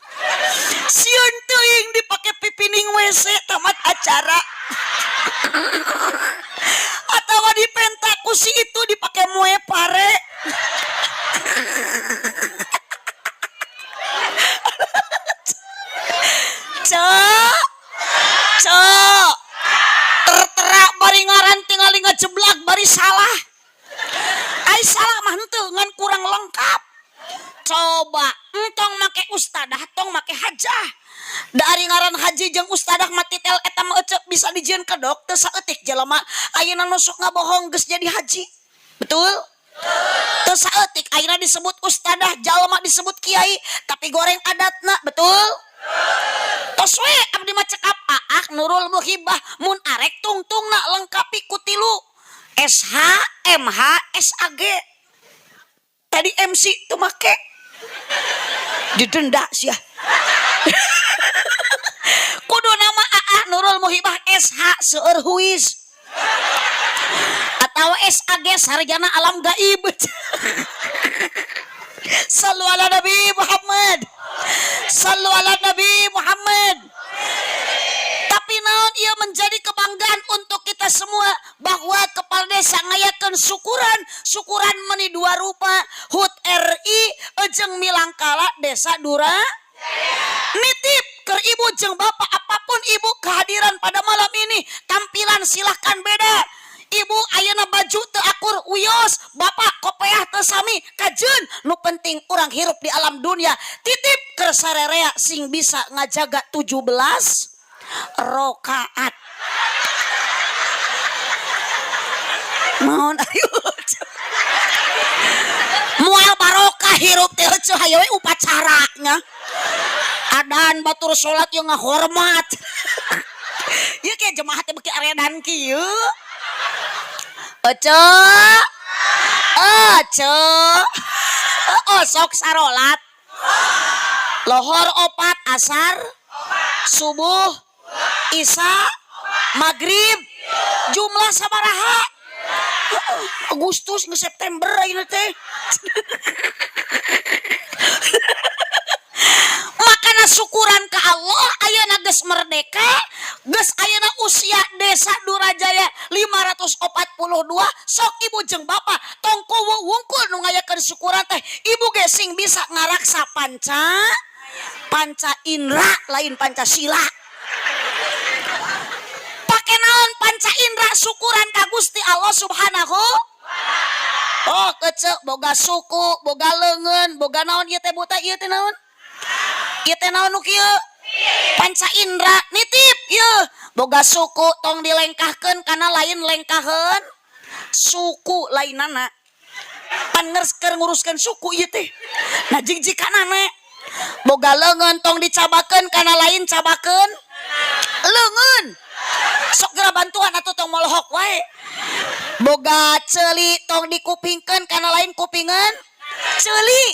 Sieun teuing dipake pipining WC tamat acara. Atawa dipenta ku si itu dipake moe pare. Cek. Cek. Tertera bari ngaran tingali ngajeblak bari salah. Ai salah mah henteu ngan kurang lengkap. Coba entong make ustadah tong make hajah. Dari ngaran haji jeung ustadah mati Hotel eta mah, ece, bisa dijieun kedok teu saeutik jelema ayeuna nu sok ngabohong geus jadi haji, betul? Teu saeutik ayeuna disebut ustadah, jalma disebut kiai, tapi goreng adatna, betul? Tos we abdi mah cekap, Aak Nurul Muhibah mun arek tungtungna lengkapi ku tilu SH MH SAG. Tadi MC tuh make didenda sia. Kudu nama Aa Nurul Muhibah SH, seueur huis, atau SAG, sarjana alam gaib. Sallu ala Nabi Muhammad, sallu ala Nabi Muhammad. Tapi naon, ia menjadi kebanggaan untuk kita semua bahwa kepala desa ngayakeun syukuran, syukuran meni dua rupa, HUT RI jeung milangkala desa Dura. Nitip ke ibu jeung bapak, apapun ibu kehadiran pada malam ini, tampilan silahkan beda. Ibu ayeuna baju teu akur, wios, bapak kopeah teu sami, kajeun. Nu penting urang hirup di alam dunia, titip ke sarerea sing bisa ngajaga 17 rokaat. Naon, ayo, moal barokah hirup teh, heueuh. Hayo we upacaranya adan, batur salat yang ngahormat. Ieu kayak jemaah teh beuki aredan kieu. Ece, ece, oh, sok sarolat lohor opat, asar, subuh, isya, maghrib, jumlah sabaraha? Agustus nge September ayeuna teh. Makana syukuran ke Allah ayeuna geus merdeka, geus ayeuna usia desa Durajaya 542. Sok ibu jeung bapak tong kuwu wungkul nu ngayakeun syukuran teh, ibu ge sing bisa ngaraksa panca panca indra, lain Pancasila. Pake naon panca indra syukuran ka Gusti Allah Subhanahu. Oh, kece, boga suku, boga leungeun, boga naon ieu teh, buta ieu teh naon? Ieu teh naon nu kieu? Panca indra. Nitip ieu, boga suku tong dilengkahkeun kana lain lengkaheun suku lainana. Pan keur nguruskeun suku ieu teh. Nah, jigjikanana boga leungeun tong dicabakeun kana lain cabakeun leungeun. Sok geura bantuan atuh, tong molohok wae. Boga ceuli tong dikupingkeun kana lain kupingan ceuli.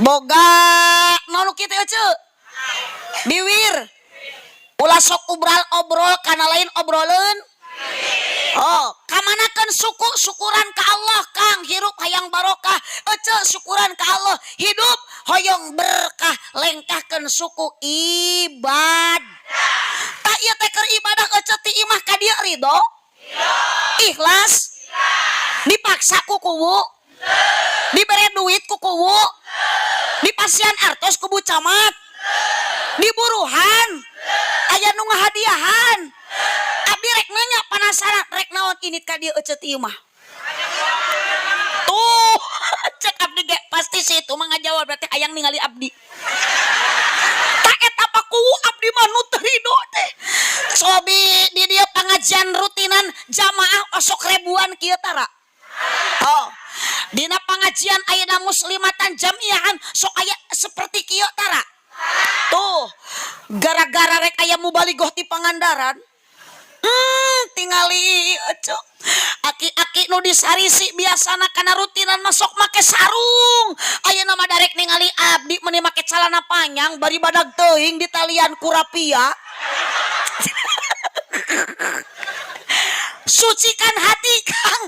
Boga naon nu kieu teh, ece? Biwir ulah sok ubral obrol kana lain obroleun. Oh, kamanakeun suku, syukuran ka Allah. Kang, hirup hayang barokah. Ece, syukuran ka Allah, hidup hoyong berkah, lengkahkeun suku ibad. Tah, ieu teh keur ibadah. Ece ti imah ka dieu ridho, ikhlas, dipaksa ku kuwu, dibere duit ku kuwu, dipasihan artos ku bu camat, diburuhan, aya nu ngahadiahan? Abdi rek nanya, penasaran, rek naon ini ka dieu ece ti imah? Tuh, cek abdi ge pasti sih itu mah ngajawab, berarti hayang ningali abdi. Tah, eta pa kuwu abdi mah nu teu ridho teh. Cobi di dieu pengajian rutinan jamaah osok ribuan kieu tara? Oh, dina pengajian ayeuna muslimatan jamiahan sok aya seperti kieu tara? Tuh, gara-gara rek aya mubaligoh ti Pangandaran, tingali ece. Aki-aki nu disarisi biasana kana rutinan masuk make sarung. Ayeuna mah darek ningali abdi meni make calana panjang bari badag teuing ditalian ku rapia. Sucikan hati, Kang.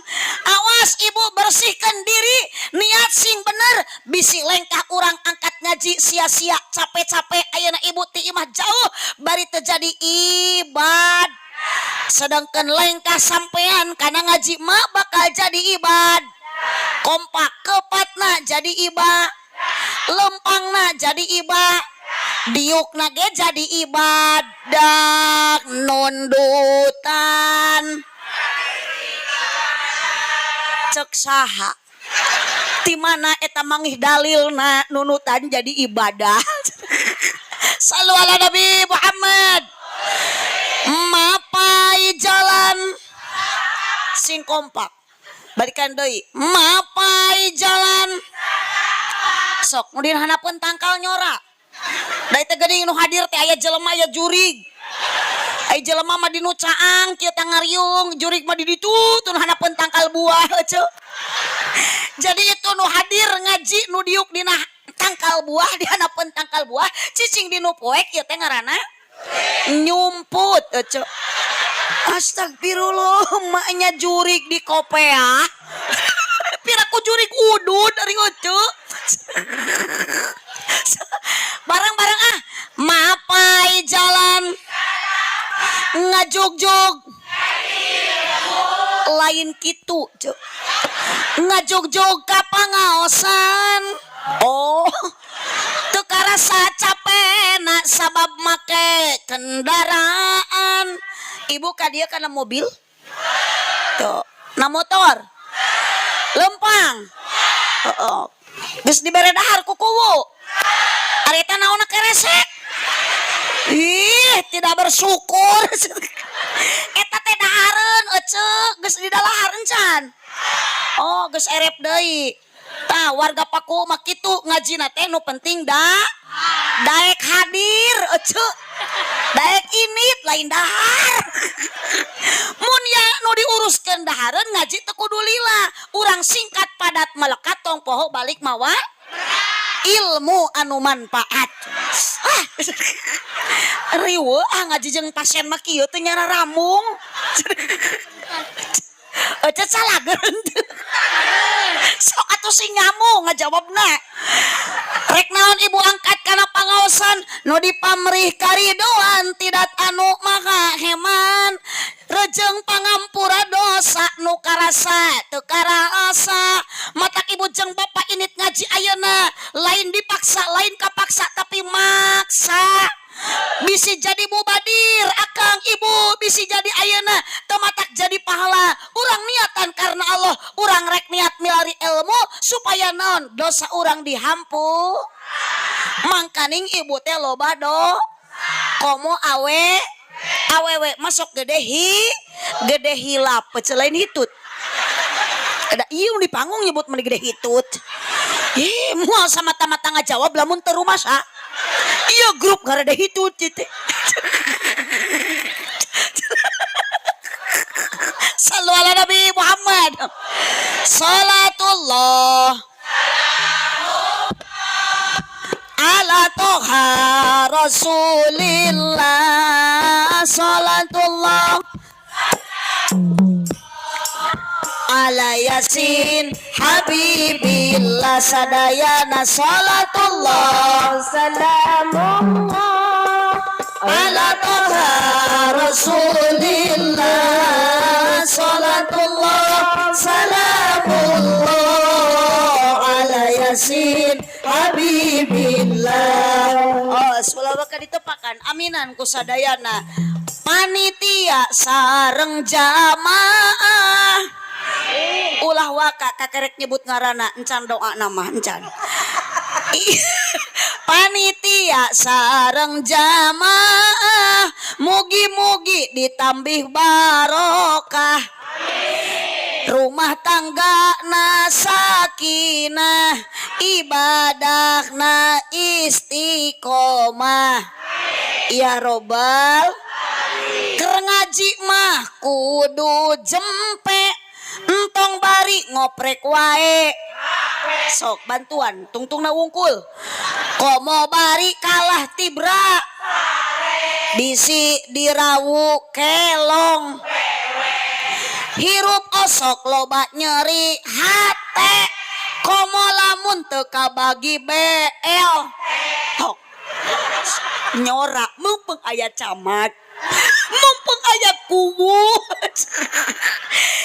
Awas, ibu, bersihkan diri, niat sing bener, bisi lengkah urang angkat ngaji sia-sia, capek-capek ayeuna ibu ti imah jauh bari terjadi ibad. Sedangkan lengkah sampean karena ngaji mah bakal jadi ibad. Kompak kepatna jadi iba, lempangna jadi iba, diukna ge jadi ibadah, nundutan. Cek saha, ti mana eta mangih dalilna nunutan jadi ibadah? Sallu ala Nabi Muhammad. Mapai jalan, sing kompak. Balikan deui, mapai jalan. Sok nu dina handapeun tangkal nyora da teh geuning. Nu hadir teh aya jelema, aya jurig. Aya jelema mah dinu caang kieu ngariung, jurig mah di ditu tuh handapeun tangkal buah ece. Jadi itu nu hadir ngaji nu diuk dina tangkal buah, di handapeun tangkal buah, cicing di nu poek. Ieu teh ngaranna nyumput ece. Astagfirullah, maknya jurig di kopea. Piraku jurig udud dari ece. Bareng-bareng ah, mapai jalan ngajugjug, lain kitu cek. Ngajugjug ka pangaosan. Oh, teu karasa capena sabab make kendaraan. Ibu ka dieu kana mobil tuh, na motor lempang. Heeh, geus dibere dahar ku kuwu. Ari eta naonna keresek? Ih, tidak bersyukur. Eta teh dahareun ece, geus didalahar encan? Oh, geus erep deui. Tah, warga Paku mah kitu ngajina teh, nu penting da daek hadir ece. Daek init, lain dahar. Mun ya nu diuruskeun dahareun, ngaji teu kudu lila. Urang singkat, padat, melekat, tong poho balik mawa ilmu anu manfaat. Ah, riweuh ah ngaji jeung pasien mah kieu teh, nyara ramung. Ece salah teu? Sok atuh sing nyamung ngajawabna. Rek naon ibu angkat kana pangaosan? Nu dipamrih karidoan tidak anu maha heman, rejeng pangampura dosa nu karasa teu karasa. Matak ibu jeung bapak init ngaji ayeuna lain dipaksa, lain kapaksa, tapi maksa. Bisi jadi mubadir akang ibu, bisi jadi ayeuna teu matak jadi pahala. Urang niatan karena Allah, urang rek niat milari ilmu supaya naon, dosa urang dihampu. Mangkaning ibu teh loba do komo awe awewe masuk gede hi gede hilap pecel, lain hitut. Ada iya di panggung nyebut meni gede hitut. Ih, moal sama mata ngajawab lamun teu rumasa. Iya, grup ngarada hitut teh. Sallu ala Nabi Muhammad. Salatullah ala toha Rasulillah. Salatullah ala Yasin Habibillah. Sadayana salatullah Salamullah ala toha Rasulillah. Salatullah salamullah ala Yasin Habibillah. Oh, selawat ka ditepakan, aminan ku sadayana panitia sareng jamaah. Ulah waka kakerek nyebut ngaranna encan, doa nama encan. Panitia sareng jamaah mugi-mugi ditambih barokah, rumah tangga na sakinah, ibadah na istiqomah, ya robbal. Keur ngaji mah kudu jempe, entong bari ngoprek wae. Sok bantuan tungtungna wungkul, komo bari kalah tibra, bisi dirawu kelong. Hirup osok loba nyeri hate, komo lamun teu kabagi BL. Hok nyora, mumpung aya camat, mumpung aya kuwu.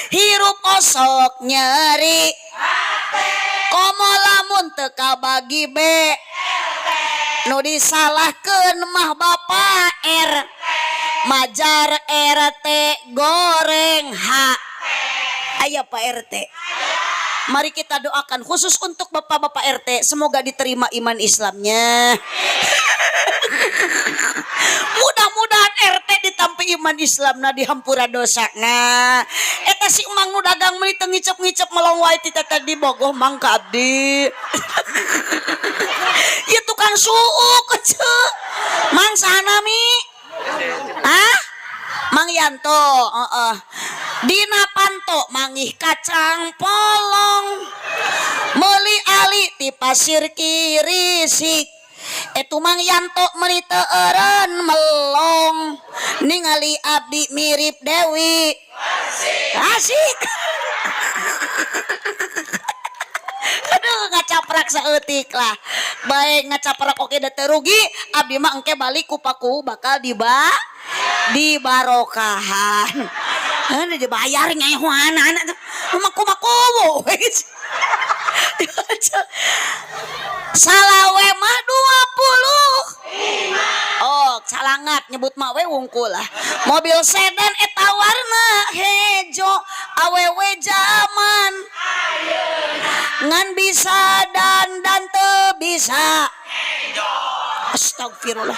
Hirup osok nyeri, komo lamun teu kabagi B, nu disalahkeun mah Bapak R, majar RT goreng H. Aya Pak RT. Mari kita doakan khusus untuk bapak-bapak RT, semoga diterima iman Islamnya. Mudah-mudahan RT ditampi. Iman Islamna dihampura dosa. Nah, eta si emang nu dagang meuni teu ngicep-ngicep, melong wae ti tadi bogoh mang ka abdi. Ieu tukang suuk ece. Mang, saha nami? Hah? Mang Yanto, heeh. Dina panto manggih kacang polong. Meuli ali ti Pasir Kirisik. Etu Mang Yanto meuni teu eureun melong. Ningali abdi mirip Dewi. Asik. Aduh, ngacaprak saeutik lah. Baik ngacaprak oke da teu rugi, abdi mah engke balik ku paku bakal diba dibarokahan. Heuh, dibayar nyaehoanan maku-maku. Salawe mah 20. Oh, salangat nyebut mah we wungkul lah. Mobil sedan eta warna hejo, awewe zaman ngan bisa dan dan teu bisa. Astagfirullah.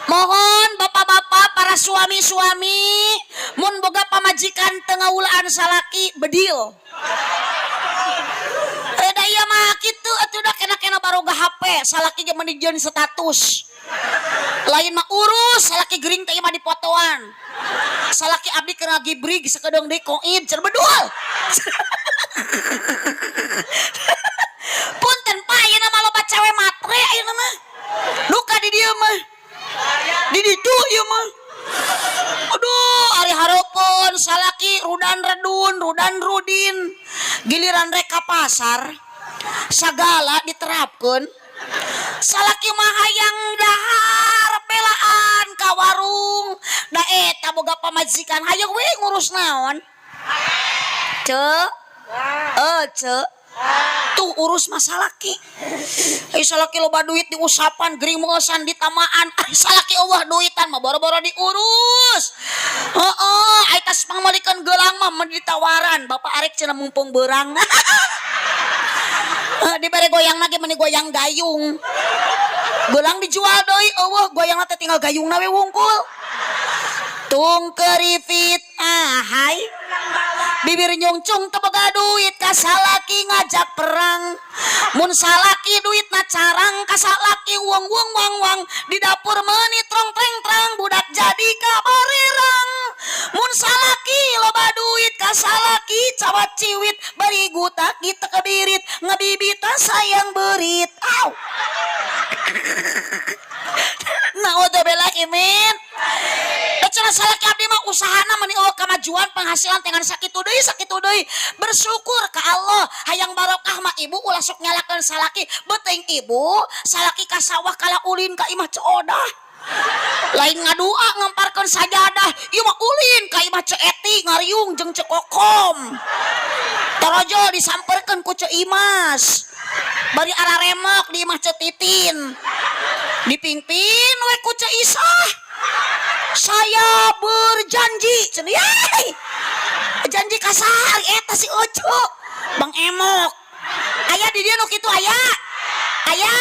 Mohon bapak-bapak, para suami-suami, mun boga pamajikan teu ngaulaan salaki, bedil. Eh, da ieu mah kitu atuh da, kena-kena baroga HP, salaki ge meuni jeung status. Lain mah urus, salaki gering teh ieu mah dipotoan. Salaki abdi keur ngagibrig sakedeung deui koid cenah, bedul. Punten, Pak, ayeuna mah loba cewe matre ayeuna mah. Duka di dieu mah. Di ditu ieu mah. Aduh, ari hareupeun salaki rudan redun, rudan rudin. Giliran rek ka pasar, sagala diterapkeun. Salaki mah hayang dahar belaan ka warung. Da eta boga pamajikan hayang we ngurus naon? Cek. Eh, cek. Tuh urus masalah salaki. Ai salaki loba duit diusapan, gering mengosan ditamaan. Ai salaki euweuh duitan mah boro-boro diurus. Heeh, ai tas pangmeulikeun gelang mah mun ditawaran, "Bapak arek?" cenah, "Mumpung beurang." Heuh, dibere goyang ge meuni goyang gayung. Gelang dijual deui euweuh, goyangna teh tinggal gayungna we wungkul. Tung kerifit ahai bibir nyungcung teu boga duit ka salaki ngajak perang. Mun salaki duitna carang ka salaki wong wong wang wang, di dapur meuni trong treng trang, budak jadi kabarirang. Mun salaki loba duit ka salaki cawat ciwit, bari gutak kita kebirit ngabibita sayang berit. Au. Naudzubillahi min. Da cenah salaki abdi mah usahana meuni euweuh kamajuan penghasilan dengan sakitu deui, sakitu deui. Bersyukur ka Allah. Hayang barokah mah, ibu, ulah sok nyalakeun salaki. Beuteung ibu, salaki ka sawah kala ulin ka imah Ceu Odah. Lain ngadua ngemparkeun sajadah, ieu mah ulin ka imah Ceu Eti ngariung jeung Ceu Kokom. Torojol disamperkeun ku Ceu Imas. Bari araremok di imah Ceu Titin. Dipingpin we ku Ceu Isah. "Saya berjanji," cenah. Yai. Janji kasar eta si Oco. Bang Emok. Aya di dieu nu kitu aya. Aya.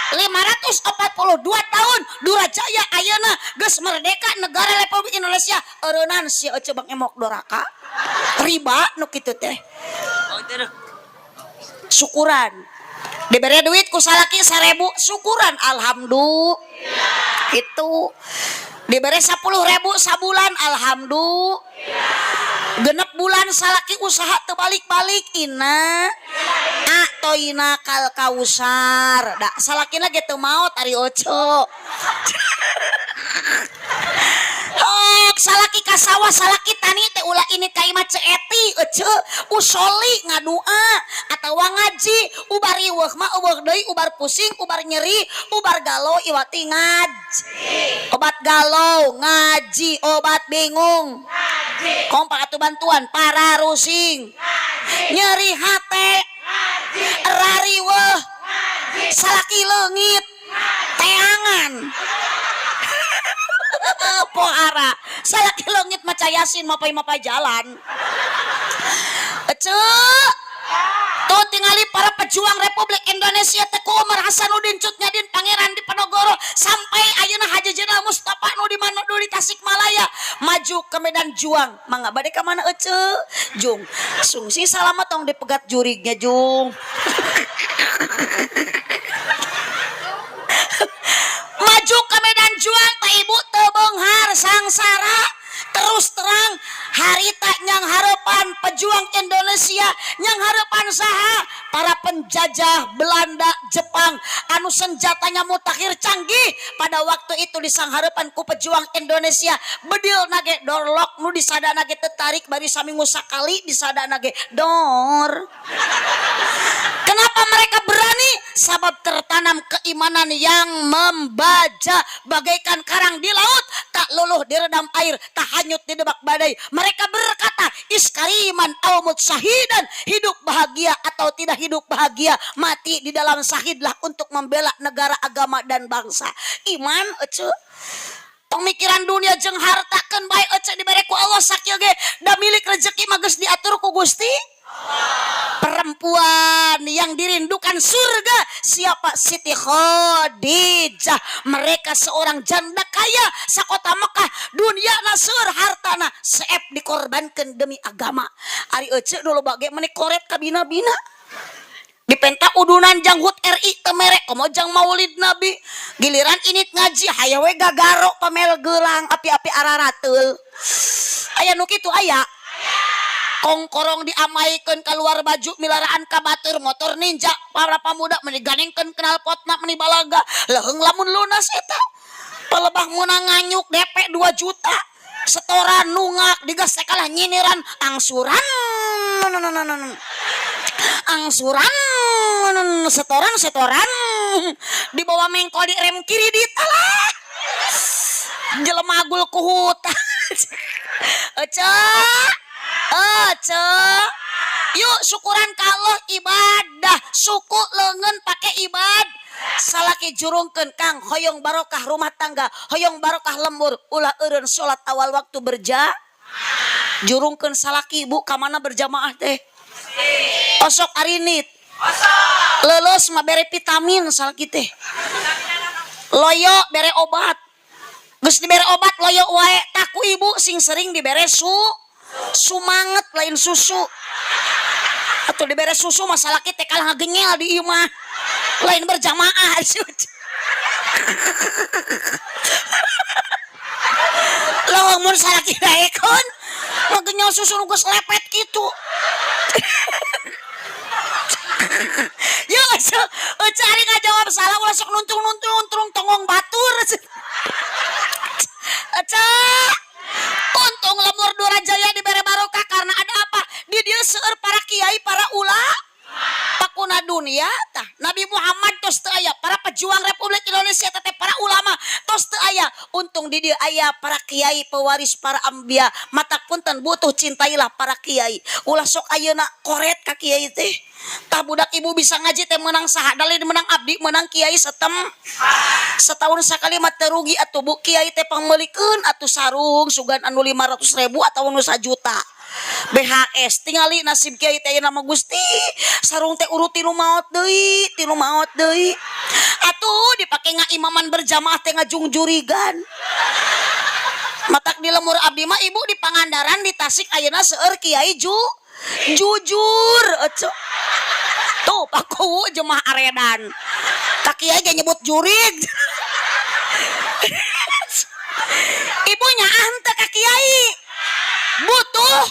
542 tahun Durajaya, ayeuna geus merdeka negara Republik Indonesia, eureunnan si Oco Bang Emok doraka riba nu kitu teh. Oh, itu tuh. Syukuran diberi duit ku salaki 1.000, syukuran alhamdulillah. Itu diberi 10.000 sabulan, alhamdulillah. Genep bulan salaki usaha terbalik-balik, inna a'toina kal kausar. Da salakina ge teu maot ari Oco. Hok salaki ka sawah, salaki tani teh ulah ini ka imah Ceu Eti, ece, usoli ngadua atawa ngaji. Ubar riweuh mah euweuh deui, ubar pusing, ubar nyeri, ubar galau iwati ngaji. Obat galau ngaji, obat bingung ngaji, kompak atuh bantuan para rusing ngaji, nyeri hate ngaji, rariweuh ngaji, salaki leungit ngaji, teangan pohara salaki leungit maca Yasin mapai-mapai jalan. Ece. Tuh tingali para pejuang Republik Indonesia, Teuku Umar Hasanuddin, Cut Nyak Dien, Pangeran Diponegoro, sampai ayeuna Haji Jenderal Mustafa nu di mana, nu di Tasikmalaya, maju ke medan juang. Mangga, bade ka mana, ece? Jung sungsi salamat, tong dipegat jurignya, Jung. Maju ke medan juang teh, Ibu, teu beunghar, sangsara. Terus terang harita nyanghareupan pejuang Indonesia nyanghareupan saha? Para penjajah Belanda, Jepang anu senjatanya mutakhir, canggih pada waktu itu, disanghareupan ku pejuang Indonesia bedil nage dorlok nu disada nage tertarik bari saminggu sakali disada nage dor. Kenapa mereka berani? Sabab tertanam keimanan yang membaja bagaikan karang di laut, tak luluh diredam air, tak hanyut didebak badai. Mereka berkata, "Ish kariman au mut syahidan," hidup bahagia atau tidak hidup bahagia, mati di dalam sahidlah untuk membela negara, agama, dan bangsa. Iman, ece. Tong mikiran dunia jeung harta, keun bae, ece, dibere ku Allah sakieu ge, da milik rezeki mah geus diatur ku Gusti. Perempuan yang dirindukan surga siapa? Siti Khadijah. Mereka seorang janda kaya sakota Mekah, dunia nasur, hartana seep dikorbankan demi agama. Ari ece dulu bage meni koret kabina-bina, dipenta udunan jang HUT RI teu mere, komo jang Maulid Nabi. Giliran ini ngaji hayo we gagaro, pamel gelang api-api ararateul. Aya nu kitu, aya kongkorong diamaikeun keluar baju milaraan ka batur, motor Ninja para pamuda meni ganengkeun knalpotna, meni balaga leuheung. Lamun lunas eta palebah meunang nganyuk DP 2 juta, setoran nungak digas teh kalah nyiniran angsuran, angsuran, setoran, setoran, dibawa mengko di rem kiri dit. Alah, jelema agul ku hutang. Ece, ece, yuk syukuran ka Allah, ibadah suku lengan pakai ibad. Salaki jurungkeun, "Kang, hoyong barokah rumah tangga, hoyong barokah lembur, ulah eureun salat awal waktu berja." Jurungkeun salaki, Ibu, ka mana berjamaah teh? Osok arinit leuleus mah bere vitamin salaki teh, loyo bere obat. Geus dibere obat loyo wae, taku Ibu sing sering dibere su sumanget, lain susu. Atau dibere susu masalah kita kalah ngagenyel di imah, lain berjamaah. Lawang mun salaki daekeun ngagenyel susu nu geus lepet kitu. Ya, ece, ece, ari ngajawab salah ulah sok nuntung-nuntung tongong batur. Ece, untung lembur Durajaya dibere barokah karena ada apa? Di dieu seueur para kiai, para ula pakuna dunia tah. Nabi Muhammad tos teu aya, para pejuang Republik Indonesia teh para ulama tos teu aya. Untung di dieu aya para kiai pewaris para ambia. Matak punten, butuh cintailah para kiai. Ulah sok ayeuna koret ka kiai teh. Tah, budak Ibu bisa ngaji teh menang saha? Dalil menang abdi, menang kiai setem. Setahun sekali mah teu rugi atuh, Bu. Kiai teh pangmeulikeun atuh sarung sugan anu 500 ribu atau anu 1 juta BHS. Tingali nasib kiai teh ayeuna mah, Gusti, sarung teh urut tinu maot deui, tinu maot deui atuh dipake ngaimaman berjamaah teh ngajungjurigan. Matak di lemur abdi mah, Ibu, di Pangandaran, di Tasik ayeuna seueur kiai jujur, ece. Tuh Pak Kuwu jemaah aredan ka kiai ge nyebut jurig. Ibunya teu ka kiai? Butuh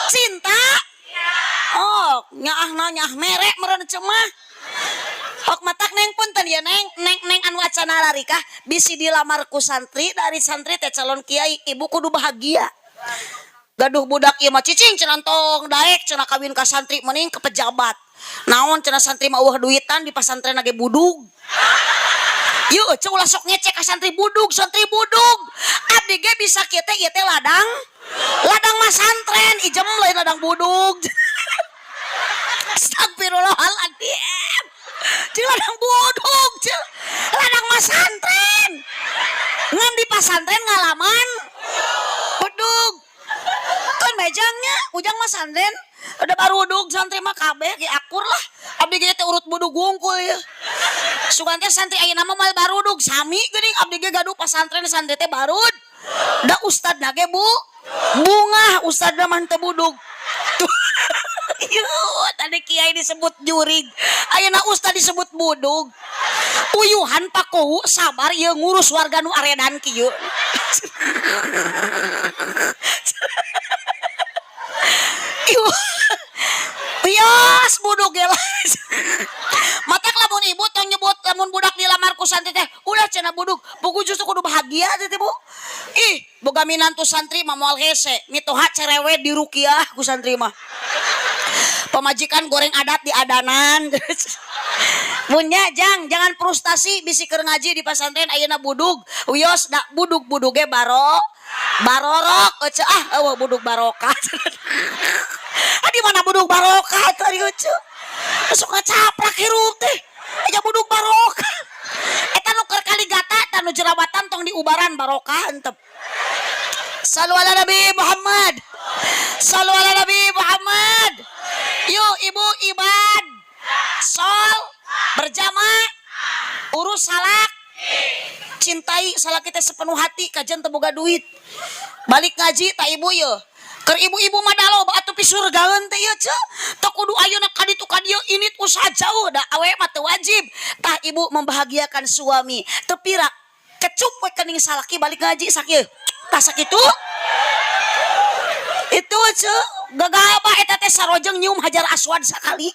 cinta. Oh, nyaahna nyaah merek meureun cemah. Hok, matak Neng, punten ya, Neng, Neng, Neng anu acana larikah bisi dilamar ku santri, dari santri teh calon kiai, Ibu kudu bahagia. Gaduh budak ieu mah cicing cenah, tong daek cenah kawin ka santri, mending ke pejabat. Naon cenah, santri mah euweuh duitan, di pasantren ge budug. Yuk, cek, ulah sok ngecek ka santri budug, santri budug. Abdi ge bisa kieu teh, ieu teh ladang. Ladang masantren, ijem, lain ladang budug. Astagfirullahaladzim. Cil, ladang budug, cil. Ladang masantren. Ngan di pasantren ngalaman budug. Kan mejangnya, ujang masantren. Ada barudug santri mah kabeh ge akur lah. Abdi ge teh urut budug wungkul ya. Sugan teh santri ayeuna mah moal barudug sami geuning abdi ge gaduh pasantren santri teh barud. Da ustadna ge bu bungah ustadna mah teu budug. Tuh. Yuh, tadi kiai disebut jurig. Ayeuna ustad disebut budug. Uyuhan pakowu sabar ieu ngurus warga nu aredan kieu. Wios budug ge lah. Matak lamun ibu tong nyebut lamun budak dilamar ku santri teh ulah cenah budug. Buku justru kudu bahagia teh Bu. Ih, boga minantu santri mah moal hese, mitoha cerewet di rukiah ku santri mah. Pemajikan goreng adat di adanan. Munya jang, jangan frustasi bisi keur ngaji di pasantren ayeuna budug. Wios da budug-budug ge barorok ece ah eueuh budug barokah. Ah di mana budug barokah tadi ece. Sok ngacaprak hirup teh. Aja budug barokah. Eta nu keur kaligata eta nu jerawatan tong diubaran barokah henteu. Sallu ala Nabi Muhammad. Sallu ala Nabi Muhammad. Yuk ibu ibad. Sol berjamaah urus salak. Cintai salak kita sepenuh hati kajian teu boga duit. Balik ngaji tak ibu ye. Keur ibu-ibu mah dalo atuh pi surgaeun teh ieu ceu. Teu kudu ayeuna ka ditu ka dieu init usaha jauh da awe mah teu wajib. Tah ibu membahagiakan suami. Teu pira kecup we kening salaki balik ngaji sakieu. Tah sakitu itu ceu gagabah eta teh sarojeng nyium hajar aswad sakali.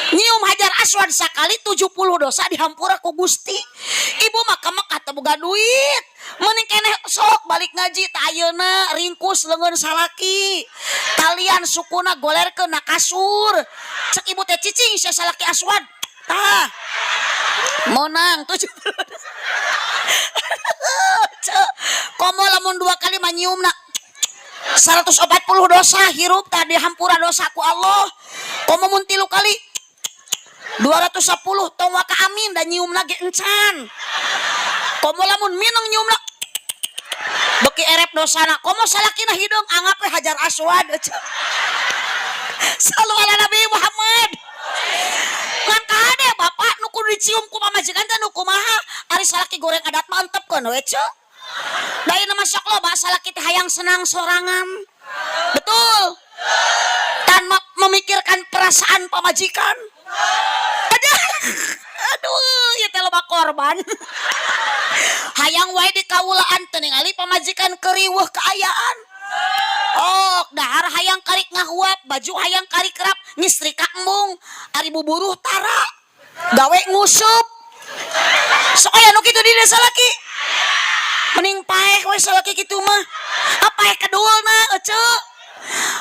Nyium hajar aswad sakali 70 dosa dihampura ku Gusti. Ibu mah ka Mekah teu boga duit. Mending keneh sok balik ngaji tah ayeuna ringkus leungeun salaki. Talian sukuna golerkeun na kasur. Cek ibu teh cicing sia salaki aswad. Tah. Menang 70. Cek komo lamun dua kali mah nyiumna 140 dosa hirup tadi hampura dosa ku Allah. Komo mun tilu kali 210 tong waka amin dan nyium lagi encan. Komo lamun mineng nyiumna beki erep dosana. Komo salakina hideung anggap we hajar aswad. Sallu ala Nabi Muhammad. Ngan kade bapak nu kudu dicium ku pamajikan teh nu kumaha? Ari salaki goreng adat mah antepkeun we ceu. Da ieu mah sok loba salaki teh hayang senang sorangan. Betul. Tanpa memikirkan perasaan pamajikan. Aduh, aduh, ieu teh loba korban. Hayang wae di kaulaan teu ningali pamajikan keriweuh kaayaan. Oh, dahar hayang karik ngahuap, baju hayang karik kerap, nyistrika embung, ari buburuh tara, gawe ngusup. Sok aya nu kitu di desa laki. Mending paeh we salaki kitu mah. Apa paeh kedulna ece.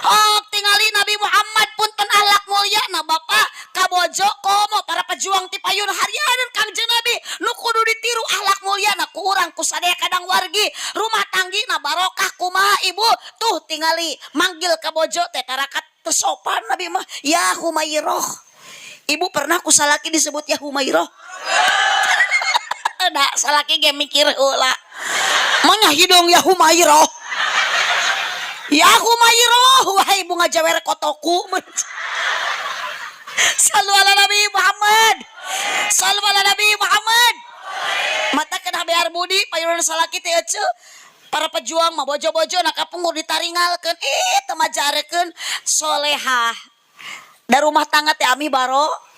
Oh, tingali Nabi Muhammad punten akhlak mulia na bapak kabojo komo para pejuang ti payun harianan Kangjeng Nabi nu kudu ditiru akhlak mulia na ku urang ku sadaya kadang wargi rumah tanggi na barokah kumaha ibu tuh tingali manggil kabojo teh tarakat teu sopan Nabi mah ya Humairah. Ibu pernah ku salaki disebut ya Humairah? Da salaki ge mikir heula. Manya hideung ya Humairah. Ya Humairah, wahai bunga jawer kotoku. Sallu ala Nabi Muhammad. Sallu ala Nabi Muhammad. Mata kena bear budi payunan salaki teh ece. Para pejuang mah bojo-bojo na kapungkur ditaringalkeun, ih teu majarekeun solehah. Da rumah tangga teh ami baro.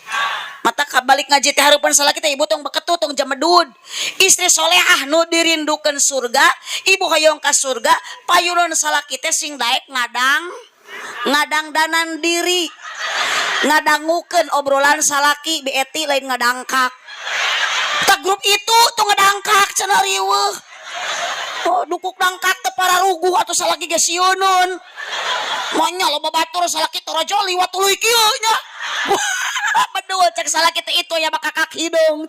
Mata balik ngaji teh hareupeun salaki teh ibu tong beketut tong jamedud. Istri solehah nu dirindukeun surga, ibu hoyong ka surga, payunan salaki teh sing daek ngadang ngadangdanan diri. Ngadangukeun obrolan salaki bieti lain ngadangkak. Tah grup itu tuh ngadangkak cenah riweuh. Oh, dukuk dangkak teh pararuguh atuh salaki ge sieuneun. Manya loba batur salaki torojo liwat tuluy kieu nya. Bedul cek salaki teh itu ya bakakak hidung.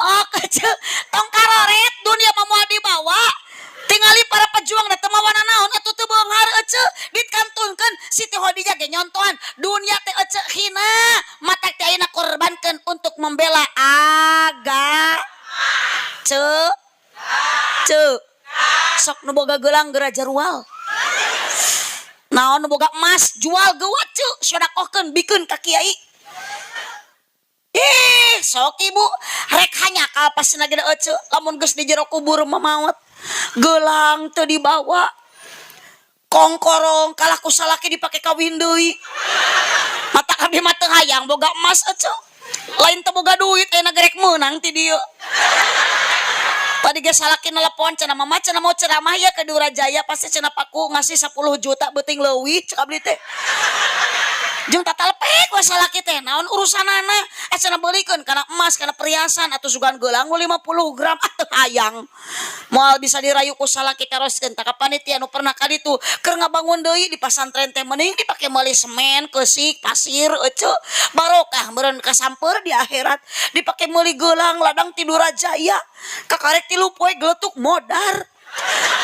Oh, kecil tong karoret dunia mah moal dibawa. Tingali para pejuang da teu mawana naon atuh teu beunghar ece dikantunkeun Siti Khadijah ge nyontohan dunia teh ece hina mata teh ayeuna korbankeun untuk membela aga ce ce Sok nu boga gelang geura jarual. Naon nu boga emas jual geuwat ceu sodakohkeun bikeun ka kiai. Ih, sok ibu rek hanyakal pasina gede ece lamun geus di jero kubur mah maot. Gelang teu dibawa. Kongkorong kalah ku salaki dipake kawin deui. Mata abdi mah teu hayang boga emas ece. Lain teu boga duit ayeuna ge rek meunang ti dieu. Tadi ge salaki nelepon cenah mama cenah mau ceramah ya ke Durajaya pasti cenah paku ngasih 10 juta beuting leuwih cek abdi teh. Jeung tatalepek we salaki teh naon urusanana cenah beulikeun kana emas kana perhiasan atuh sugan gelang 50 gram ah teu hayang. Moal bisa dirayu ku salaki teroskeun tah ka panitia nu pernah ka ditu keur ngabangun deui di pasantren teh mending dipake meuli semen, keusik, pasir ece barokah meureun kasamper di akhirat dipake meuli gelang ladang ti Durajaya kakarek 3 poe geletuk modar.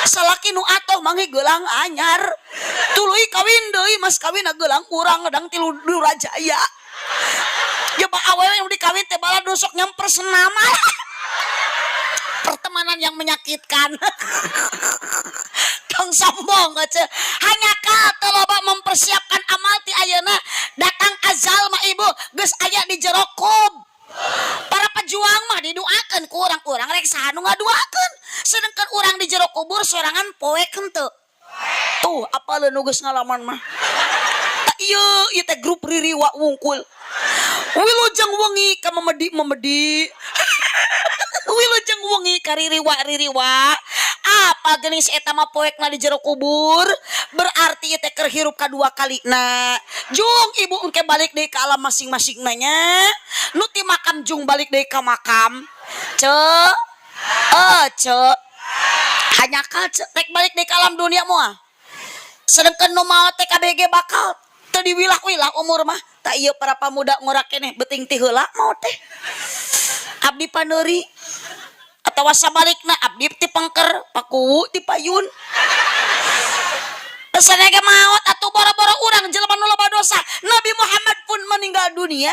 Salaki nu atoh manggih gelang anyar tuluy kawin deui mas kawin gelang urang ladang ti Durajaya. Coba awewe nu dikawin teh balad nu sok nyamper senama. Pertemanan yang menyakitkan. Tong sombong ece. Hanya teu loba mempersiapkan amal ti ayeuna datang azal mah ibu geus aya di jero kub. Para pejuang mah diduakeun ku urang-urang rek saha nu ngaduakeun. Sedangkan urang di jero kubur sorangan poek henteu. Tuh apaleun nu geus ngalaman mah. Tak ieu ieu teh grup ririwa wungkul. Wilujeng wengi ka memedi-memedi. Wilujeng wengi ka ririwa-ririwa. Apa geuning si eta mah poekna di jero kubur? Berarti ieu teh keur hirup kadua kalina. Jung ibu engke balik deui ka alam masing-masing nanya. Nu ti makam jung balik deui ka makam. Ce. Ce. Hanyakal ce rek balik deui ka alam dunia moal. Sedengkeun nu maot teh KBG bakal teu diwilah-wilah umur mah. Tak ieu para pamuda ngora keneh beuting ti heula maot teh. Abdi paneuri atawa sabalikna abdi ti pengker pakuwu ti payun. Sanege maot atuh boro-boro urang jelema nu loba dosa. Nabi Muhammad pun meninggal dunia.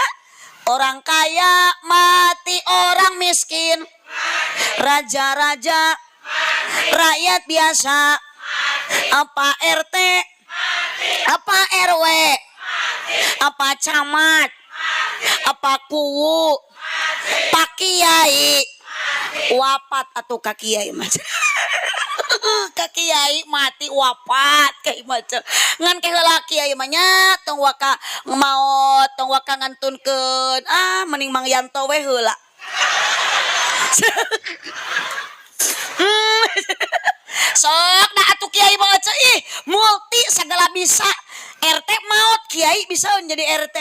Orang kaya mati, orang miskin, raja-raja, rakyat biasa, apa RT, apa RW, apa camat, apa kuwu, pak kiai, wafat atau ka kiai mah. Ka kiai mati wafat kayak macam ngan ke heula kiai mah nya tong waka maot tong waka ngantunkeun ah mending Mang Yanto we heula. Sok dah atuh kiai mah ece ih multi segala bisa. RT maot kiai bisa jadi RT,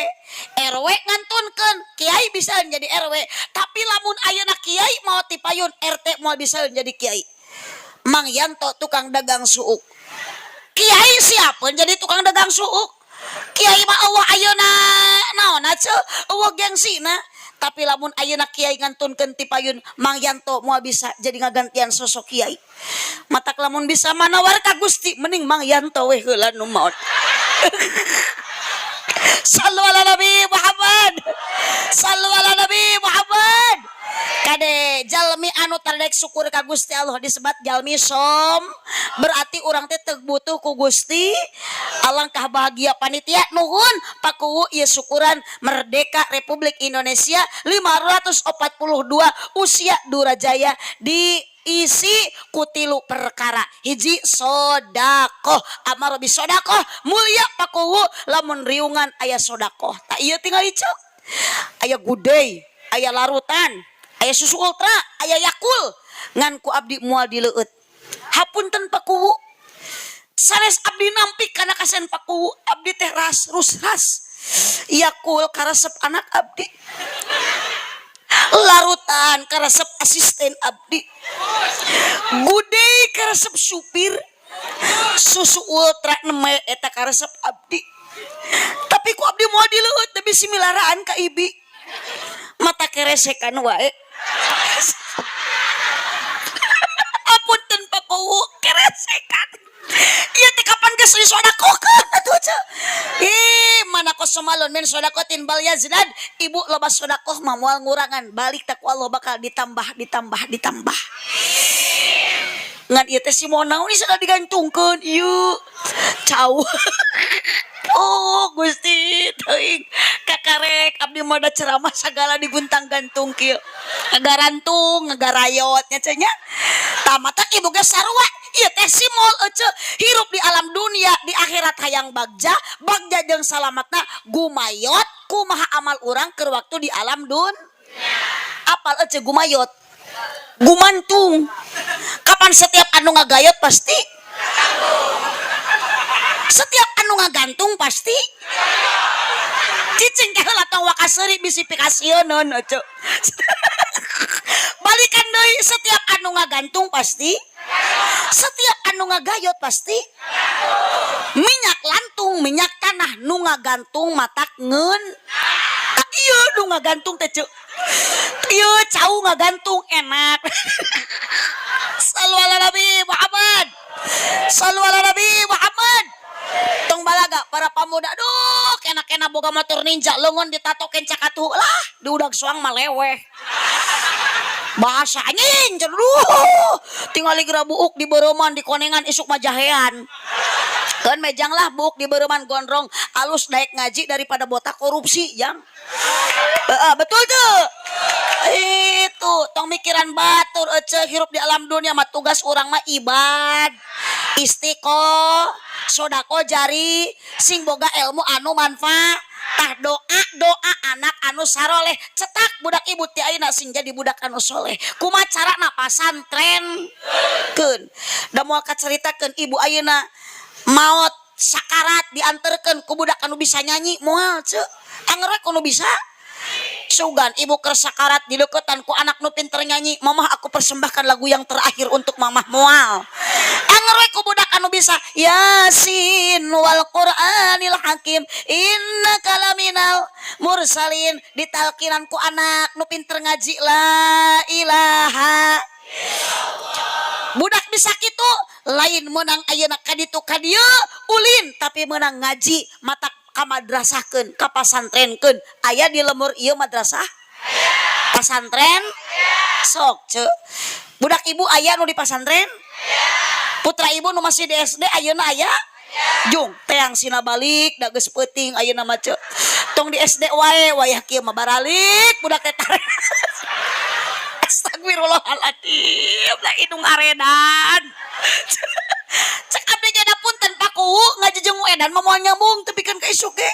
RW ngantunkeun kiai bisa jadi RW, tapi lamun ayeuna kiai maot ti payun RT moal bisa jadi kiai. Mang Yanto tukang dagang suuk. Kiai siapa jadi tukang dagang suuk? Kiai mah eueuh ayeuna naon ece eueuh gengsina. Tapi lamun ayeuna kiai ngantunkeun ti payun Mang Yanto moal bisa jadi ngagantian sosok kiai. Matak lamun bisa manawar ka Gusti mending Mang Yanto we heula nu maot. Sallu ala Nabi Muhammad. Sallu ala Nabi Muhammad. Kade jalmi anu tardek syukur ka Gusti Allah disebat jalmi som, berarti urang teh teu butuh ku Gusti. Alangkah bahagia panitia nuhun pakuwu ieu syukuran Merdeka Republik Indonesia 542 usia Durajaya diisi ku tilu perkara. Hiji sodakoh, amar bi sodakoh mulia pakuwu lamun riungan aya sodakoh. Tak ieu tinggal ieu. Aya gudei, aya larutan, aya susu ultra, aya Yakul. Ngan ku abdi moal dileueut. Hapunten pakuwu. Sanes abdi nampik kana kasen pakuwu, abdi teh ras rusras. Yakul karesep anak abdi. Larutan karesep asisten abdi. Gudei karesep supir. Susu ultra neme eta karesep abdi. Tapi ku abdi moal dileueut teh bisi milaraan ka ibi. Mata keresekan wae. Apunten pakuwu keresekan. Ieu teh kapan geus disodakohkeun atuh ce. Ih, mana kosomalun min sodakotin bal yazdad. Ibu loba sodakoh mah moal ngurangan, balik tak ku Allah bakal ditambah, ditambah, ditambah. Ngan ieu teh si Monau ini sudah digantungkeun ieu. Cau. Oh, Gusti, teuing. Kakarek abdi mah da ceramah sagala diguntang-gantung kieu. Ngagarantung, ngagarayot nya cenah nya. Tah, matak ibu ge sarua. Ieu teh simol ece hirup di alam dunia, di akhirat hayang bagja, bagja jeung salamatna gumayot kumaha amal urang keur waktu di alam dun. Apal ece gumayot? Gumantung. Kapan setiap anu ngagayot pasti, setiap anu ngagantung pasti cicing ke heula, tong waka seuri, bisi pikasieun ece. Balikan deui, setiap anu ngagantung pasti, setiap anu ngagayot pasti. Minyak lantung, minyak tanah, nu ngagantung matak ngeun. Tah, ieu nu ngagantung teh, ceu, ieu cau ngagantung enak. Sallu ala Nabi Muhammad. Sallu ala Nabi Muhammad. Tong balaga para pemuda, aduh, kena-kena boga motor Ninja, leungeun ditatokeun cakatuh lah, diudag soang mah leweh. Bahasa anjing, aduh, tinggal geura buuk di beureman, di konengan, isuk mah jahean. Kan mejang lah buuk di beureman gondrong alus, daek ngaji daripada botak korupsi jang. Heeh, betul tuh. Itu tong mikiran batur ece, hirup di alam dunia mah tugas urang mah ibad, istiqo, sodako jari, sing boga ilmu anu manfaat. Tah, doa doa anak anu saroleh, cetak budak ibu ti ayeuna sing jadi budak anu soleh. Kumaha carana? Pasantren keun. Da moal kacaritakeun ibu ayeuna maot sakarat dianterkeun ku budak anu bisa nyanyi, moal ce. Anger we kudu bisa. Sugan ibu keur sakarat dideketan ku anak nu pinter nyanyi, "Mamah, aku persembahkan lagu yang terakhir untuk mamah," moal. Anger we ku budak anu bisa Yasin wal Qur'anil Hakim innaka laminal mursalin, ditalkinan ku anak nu pinter ngaji la ilaha. Budak bisa kitu lain menang ayeuna ka ditu ka dieu ulin, tapi menang ngaji. Matak kamadrasahkeun, kapasantrenkeun. Aya di lemur ieu madrasah, pasantren? Sok ce, budak ibu aya nu di pasantren? Putra ibu nu masih di SD ayeuna aya? Jung teang sina balik, da geus peuting ayeuna mah ce. Tong di SD wae, wayah kieu mah baralik budak teh. Astagfirullahaladzim lah, indung aredan. Cek abdi ge da punten, paku ngajejeng edan mah moal nyambung tepikeun ka isuk ge.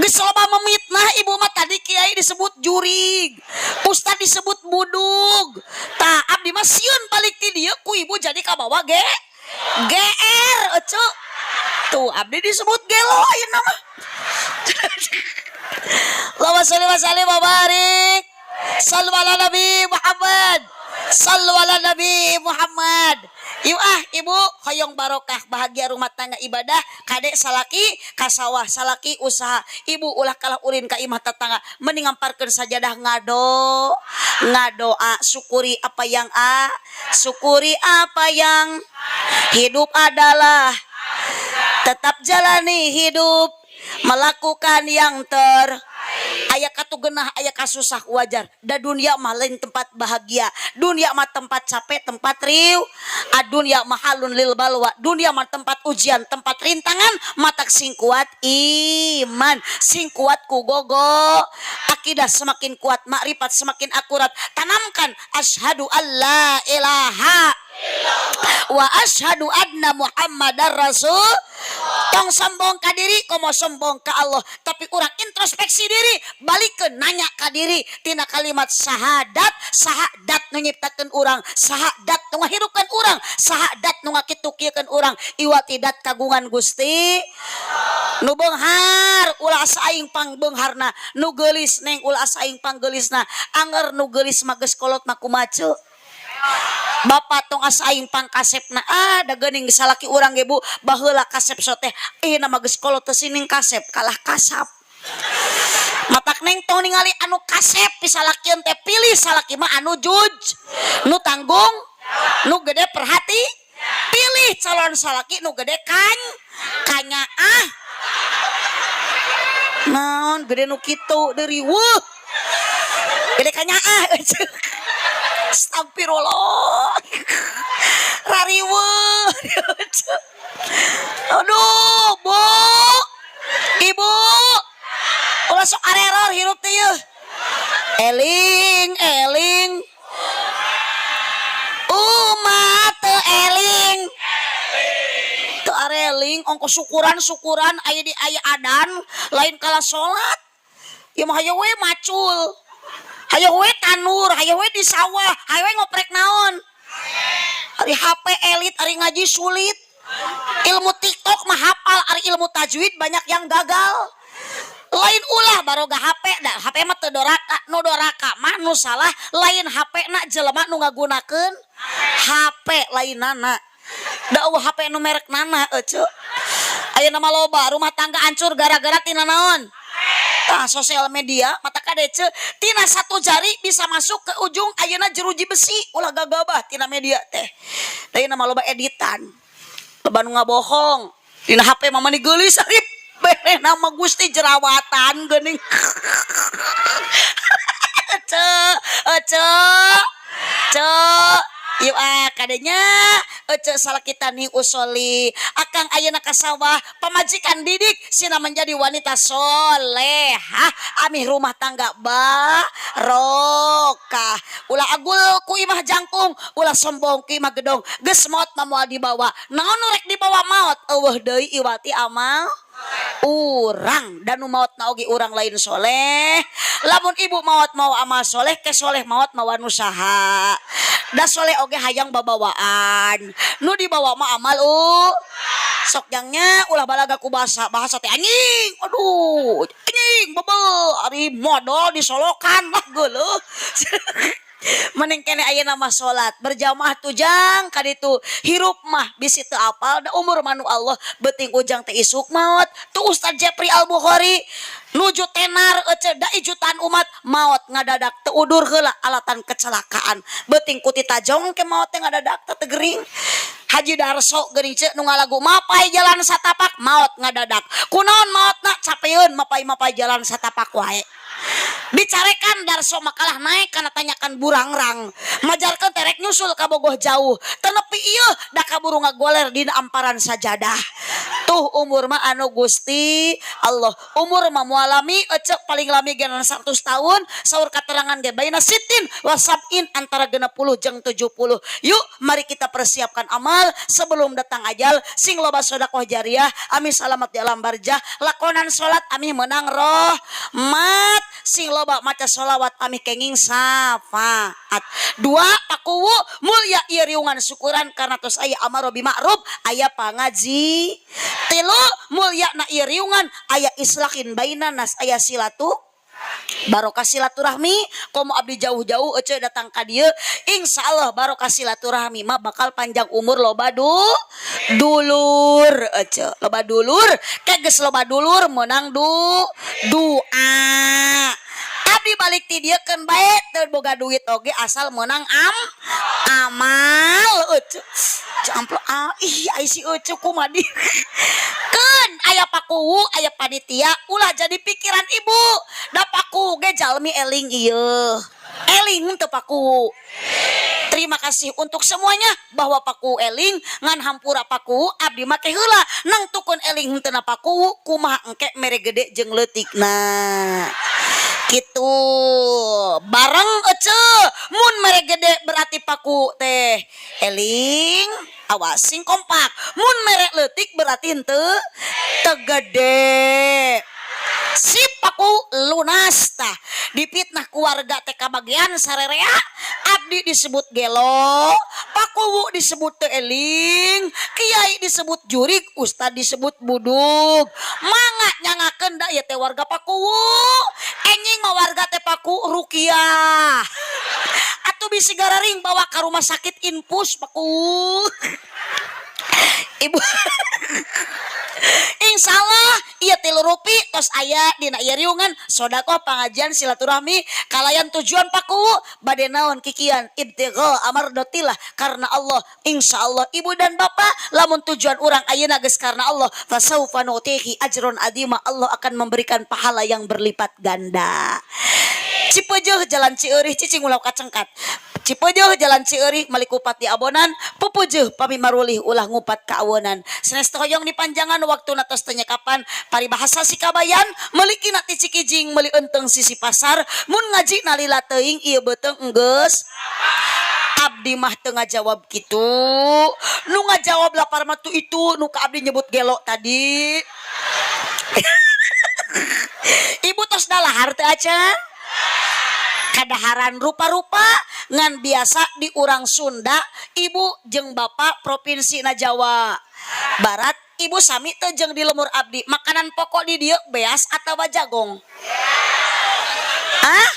Geus loba memitnah ibu mah, tadi kiai disebut jurig, ustad disebut budug. Tah, abdi mah sieun balik ti dieu ku ibu jadi kabawa ge GR ece. Tuh, abdi disebut gelo ayeuna mah. Allahumma sholli wa sallim wa barik. Sallu ala Nabi Muhammad. Sallu ala Nabi Muhammad. Yuk ah, ibu hoyong barokah, bahagia rumah tangga, ibadah, kadek salaki ka sawah, salaki usaha, ibu ulah kalah ulin ka imah tetangga, mending ngamparkeun sajadah, ngado ngadoa, syukuri apa yang a syukuri apa yang hidup adalah tetap jalani hidup, melakukan yang ter aya katugenah, aya kasusah wajar, da dunia mah lain tempat bahagia, dunia mah tempat capek, tempat riuh. Adunya mahalun lil balwa, dunia mah tempat ujian, tempat rintangan. Matak sing kuat iman, sing kuat ku gogo akidah, semakin kuat makrifat, semakin akurat. Tanamkan asyhadu alla ilaha wa asyhadu anna muhammadar rasul. Tong sombong ka diri, komo sombong ka Allah, tapi urang introspeksi diri, balikeun nanya ka diri tina kalimat syahadat, sahadat nu nyiptakeun urang, sahadat nu ngahirupkeun urang, sahadat nu ngakitu-kieukeun urang, iwatidat kagungan Gusti. Nu beunghar ulah asa aing pangbeungharna, nu geulis, neng, ulah asa aing panggeulisna. Anger nu geulis mah geus kolot mah kumaha? Bapak tong asa aing pangkasepna. Ah, da geuning salaki urang ge, Bu, baheula kasep soteh, eh, nama geus kolot teu sining kasep, kalah kasap. Matak neng tong ningali anu kasep pisalakieun teh, pilih salaki mah anu juj, nu tanggung, nu gede perhati. Pilih calon salaki nu gede kan kanyaah. Naon gede nu kitu deui, weuh, gede kanyaah. Astagfirullah. Rariweuh. Aduh, Bu, Ibu, ulah sok areror hirup teh yeuh. Eling eling umat teu eling, teu areling ongko syukuran syukuran aya di aya adan lain kala salat ya mah. Hayo we macul, hayo we tanur, hayo we di sawah, hayo we ngoprek naon. Ari HP elit, ari ngaji sulit. Ilmu TikTok mah hafal, ari ilmu tajwid banyak yang gagal. Lain ulah baroga HP, dah HP mah teu doraka. Nu doraka mah nu salah lain HP na, jelema nu ngagunakeun HP, lain nana da euweuh HP nu merek nana. Ece, ayeuna mah loba rumah tangga hancur gara-gara tina naon? Tah, sosial media. Mata kade, Ce, tina satu jari bisa masuk ke ujung ayeuna jeruji besi. Ulah gagabah tina media teh. Da mah loba editan, loba nu ngabohong dina HP mah. Mani geulis, ari bere nama Gusti jerawatan geuning. Ce, ce, ce, yuk ah, kadenya ece salakitani usoli. Akang ayeuna ka sawah, pamajikan didik sina menjadi wanita solehah amih rumah tangga barokah. Ulah agul ku imah jangkung, ulah sombong ku imah gedong. Geus maot mah moal dibawa. Naon nu rek dibawa maot? Euweuh deui iwati amal urang, dan nu maot na oge urang lain soleh. Lamun ibu maot mau amal soleh, ke soleh maot mawa nu saha? Da soleh oge hayang babawaan, nu dibawa mah amal. Sok jangnya ulah balaga ku bahasa bahasa teh. Anjing, aduh, anjing bebel, ari modal disolokan lah, geuleuh. Mending kene ayeuna mah salat berjamaah tujang kaditu. Hirup mah bisi teu apal, da umur mah nu Allah, beuting ujang teh isuk maot. Tuh Ustaz Jepri Al Bukhari nuju tenar, ece, da jutaan umat, maot ngadadak, teu udur heula alatan kecelakaan. Beuting kuti tajong ke maot teh ngadadak, teh gering. Haji Darso geuning, ce, nu ngalagu "Mapai Jalan Satapak", maot ngadadak. Kunaon maotna? Capeun mapai-mapai jalan satapak wae. Dicarekan Darso makalah naik karena tanyakan burangrang, majarkan terek nyusul ka Bogoh jauh tenepi ieu, da kaburu ngagoler dina amparan sajadah. Tuh, umur mah anu Gusti Allah. Umur mah moal lami, ecek, paling lami ge 100 tahun. Saur katerangan ge baina sitin wasabin, antara 60 jeung 70. Yuk, mari kita persiapkan amal sebelum datang ajal. Sing loba sodakoh jariah ami salamat di alam barjah, lakonan salat ami menang rohmat, sing loba maca solawat ami kenging syafaat. Dua, Pakuwu mulia ieu riungan syukuran karena tos aya amaro bi ma'ruf, aya pangaji. Tilu, mulia na ieu riungan aya islahin bainan nas, aya silatu barokah silaturahmi. Komo abdi jauh-jauh, ece, datang ka dieu, insyaallah barokah silaturahmi mah bakal panjang umur, loba du dulur, ece, loba dulur. Geus loba dulur menang du doa. Abdi balik ti dieu keun bae teu boga duit oge, asal menang amal, ece. Amplop ah, ih, ai si ece kumaha di keun. Aya pakuwu, aya panitia, ulah jadi pikiran ibu, da pakuwu ge jalmi eling ieu. Eling teu pakuwu? Terima kasih untuk semuanya bahwa paku eling, ngan hampura paku, abdi make heula nang tukun eling henteu na paku. Kumaha engke mere gede jeung leutikna gitu bareng, ece. Mun mere gede berarti paku teh eling, awas, sing kompak. Mun mere leutik berarti henteu teu gede. Sip, paku lunas. Tah, dipitnah keluarga teh kabagian sarerea. Abdi disebut gelo, pakuwu disebut teu eling, kiai disebut jurig, ustad disebut budug. Mangga nyangakeun, da ieu teh warga pakuwu. Enjing mah warga teh paku rukiah atuh, bisi gararing bawa ke rumah sakit infus paku ibu. Insya Allah iya tilu rupi tos aya dina ieu riungan sodakoh, pengajian, silaturahmi kalayan tujuan paku bade naon kikian? Ibtigha amardotillah, karena Allah. Insya Allah, ibu dan bapak, lamun tujuan urang ayeuna geus karena Allah, fasaufa nu'tihi ajron adima, Allah akan memberikan pahala yang berlipat ganda. Cipeujeuh jalan Cieurih, cicing ulah kacengkat. Cipeujeuh jalan Cieurih meuli kupat di abonan, pupujuh pami marulih ulah ngupat ka awenan. Sanes teu hoyong dipanjangan waktuna tos teu nyekapan, paribahasa si kabayan meulikina ti Cikijing meuli eunteung sisi pasar, mun ngaji na lila teuing ieu beuteung enggeus abdi mah teu ngajawab kitu. Nu ngajawab lapar mah tu itu nu ka abdi nyebut gelo tadi. Ibu tos dalahar teu acan? Kadaharan rupa-rupa ngan biasa di urang Sunda ibu jeung bapak provinsi na Jawa Barat ibu sami teu jeung di lemur abdi makanan pokok di dieu beas atawa jagong? Ah?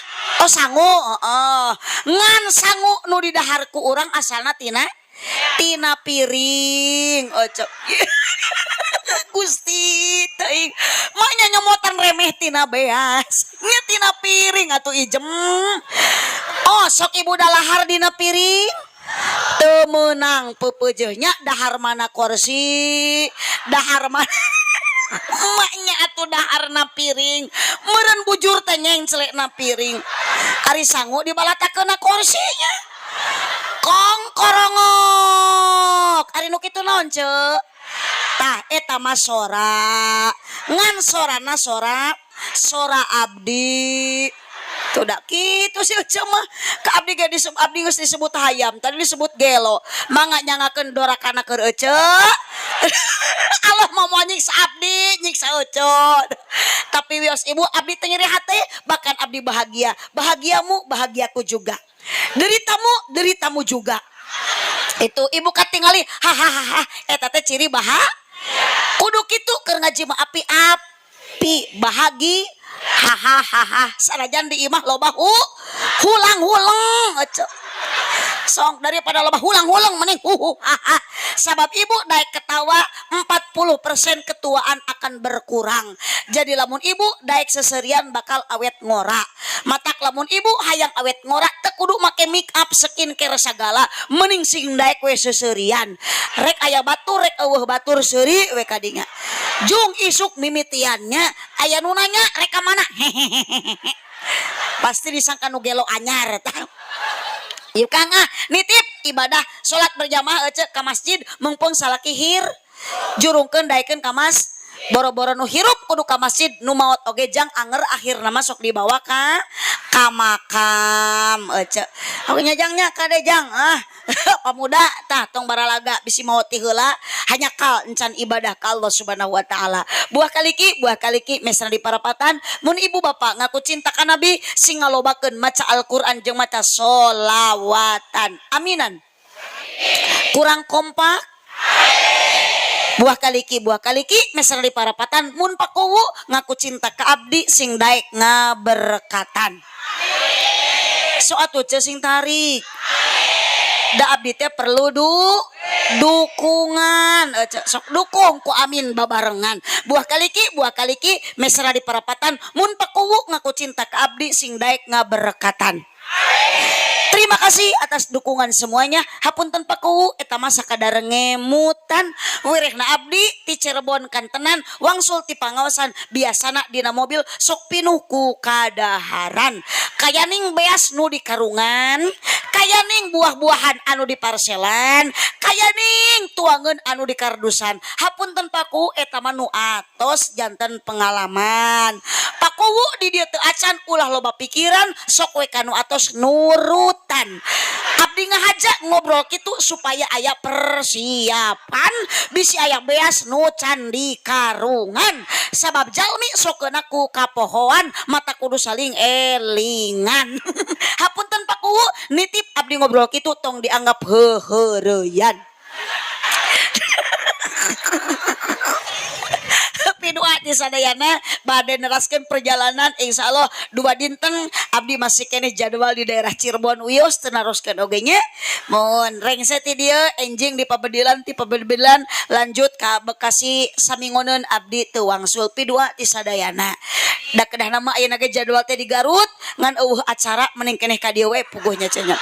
Oh sangu, heeh. Ngan sangu nu didahar ku urang asalna tina tina piring. Ocok. Gusti teuing mah nyomotan remeh tina beas nya tina piring atuh ijem. Oh sok ibu dalahar dina piring teu meunang peupeujeuh nya dahar mana kursi dahar mana emaknya atuh daharna piring meureun bujur teh nyengcelekna piring ari sangu dibalatakeunna kursinya kong korongok ari nu kitu naon ceu? Tah eta mah sora ngan sorana sora sora abdi tuh dak kitu sih ceu mah ka abdi ge disebut abdi geus disebut hayam tadi disebut gelo mangga nyangakeun dorakana keur ece. Allah mau moal nyiksa abdi nyiksa ece tapi wios ibu abdi teu nyeri hate bahkan abdi bahagia bahagiamu bahagiaku juga deritamu deritamu juga itu ibu katingali hahaha eta teh ciri baha kudu kitu keur ngaji mah api api bahagi hahaha sanajan di imah loba hu hulang-hulang ece song daripada loba hulang-hulang mending hu haha sabab ibu naik ketawa 40% ketuaan akan berkurang. Jadi lamun ibu daek seserian bakal awet ngora. Matak lamun ibu hayang awet ngora teu kudu make make up skincare sagala mending sing daek we seserian. Rek aya batur rek eueuh batur seuri we kadinya. Jung isuk mimitiannya aya nu nanya rek ka mana hehehehe. Pasti disangka nu gelo anyar tah. Yuk Kang ah nitip ibadah salat berjamaah ece ka masjid mumpung salaki hir jurungkeun daekeun ka mas boro-boro nu hirup kudu ka masjid nu maot oge jang anger akhirna mah sok dibawa ka ka makam ece aku nyajangnya kade jang ah pamuda tah tong baralaga bisi maot ti heula hanya kal encan ibadah ka Allah Subhanahu wa taala buah kaliki mesra di parapatan mun ibu bapak ngaku cinta ka nabi sing ngalobakeun maca Al-Qur'an jeung maca solawatan aminan kurang kompak buah kaliki mesra di parapatan mun pakuwu ngaku cinta ka abdi sing daek ngaberkatan so atuh ceu sing tarik da abdi teh perlu dukungan sok dukung ku amin babarengan buah kaliki mesra di parapatan mun pakuwu ngaku cinta ka abdi sing daek ngaberkatan. Terima kasih atas dukungan semuanya. Hapunten pakuwu eta mah sakadar ngemutan wirehna abdi ti Cirebon kantenan wangsul ti pangaosan biasana dina mobil sok pinuh ku kadaharan kayaning beas nu di karungan kayaning buah-buahan anu di parselan kayaning tuangeun anu di kardusan. Hapunten paku eta mah nu atos janten pengalaman pakuwu di dieu teu acan ulah loba pikiran sok we kanu atos nurutan. Abdi ngahaja ngobrol kitu supaya aya persiapan bisi aya beas nu can di karungan sabab jalmi sokeuna ku kapohoan mata kudu saling elingan. Hapunten pakuwu nitip abdi ngobrol kitu tong dianggap heuheureyan. Pidua di sadayana bade neraskeun perjalanan insyaallah 2 dinten abdi masih keneh jadwal di daerah Cirebon wios teu naroskeun oge nya mun rengse ti dieu enjing di Pabedilan ti Pabedilan lanjut ka Bekasi samingoneun abdi teu wangsul pidua ti sadayana da kedahna mah ayeuna ge jadwal teh di Garut ngan eueuh acara mending keneh ka dieu we puguh nya cenah.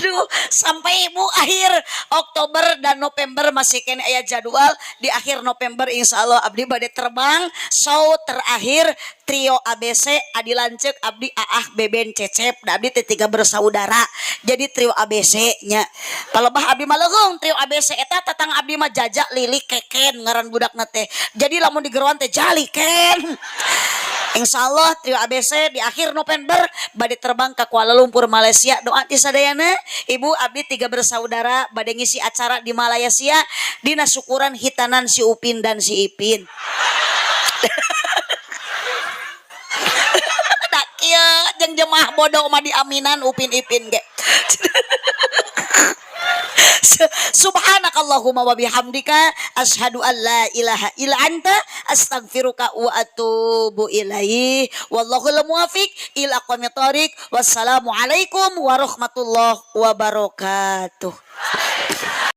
Aduh, sampai ibu akhir Oktober dan November masih keneh aya jadwal. Di akhir November insya Allah abdi bade terbang show terakhir trio ABC, adi lanceuk abdi Aah, Beben, Cecep. Da abdi teh tiga bersaudara, jadi trio ABC nya. Palebah abdi mah leuheung trio ABC eta. Tatang abdi mah Jaja, Lili, Keken ngaran budakna teh, jadi lamun digeroan teh Jali Ken. Insya Allah trio ABC di akhir November bade terbang ke Kuala Lumpur, Malaysia. Doa ti sadayana. Ibu, abdi tiga bersaudara bade ngisi acara di Malaysia dina syukuran hitanan si Upin dan si Ipin. Da kieu jeung jemaah bodoh mah diaminan Upin Ipin ge. Subhanakallahumma wa bihamdika, asyhadu an la ilaha illa anta, astaghfiruka wa atubu ilaih. Wallahul muwafiq ila aqwamit thoriq. Wassalamualaikum warahmatullahi wabarakatuh.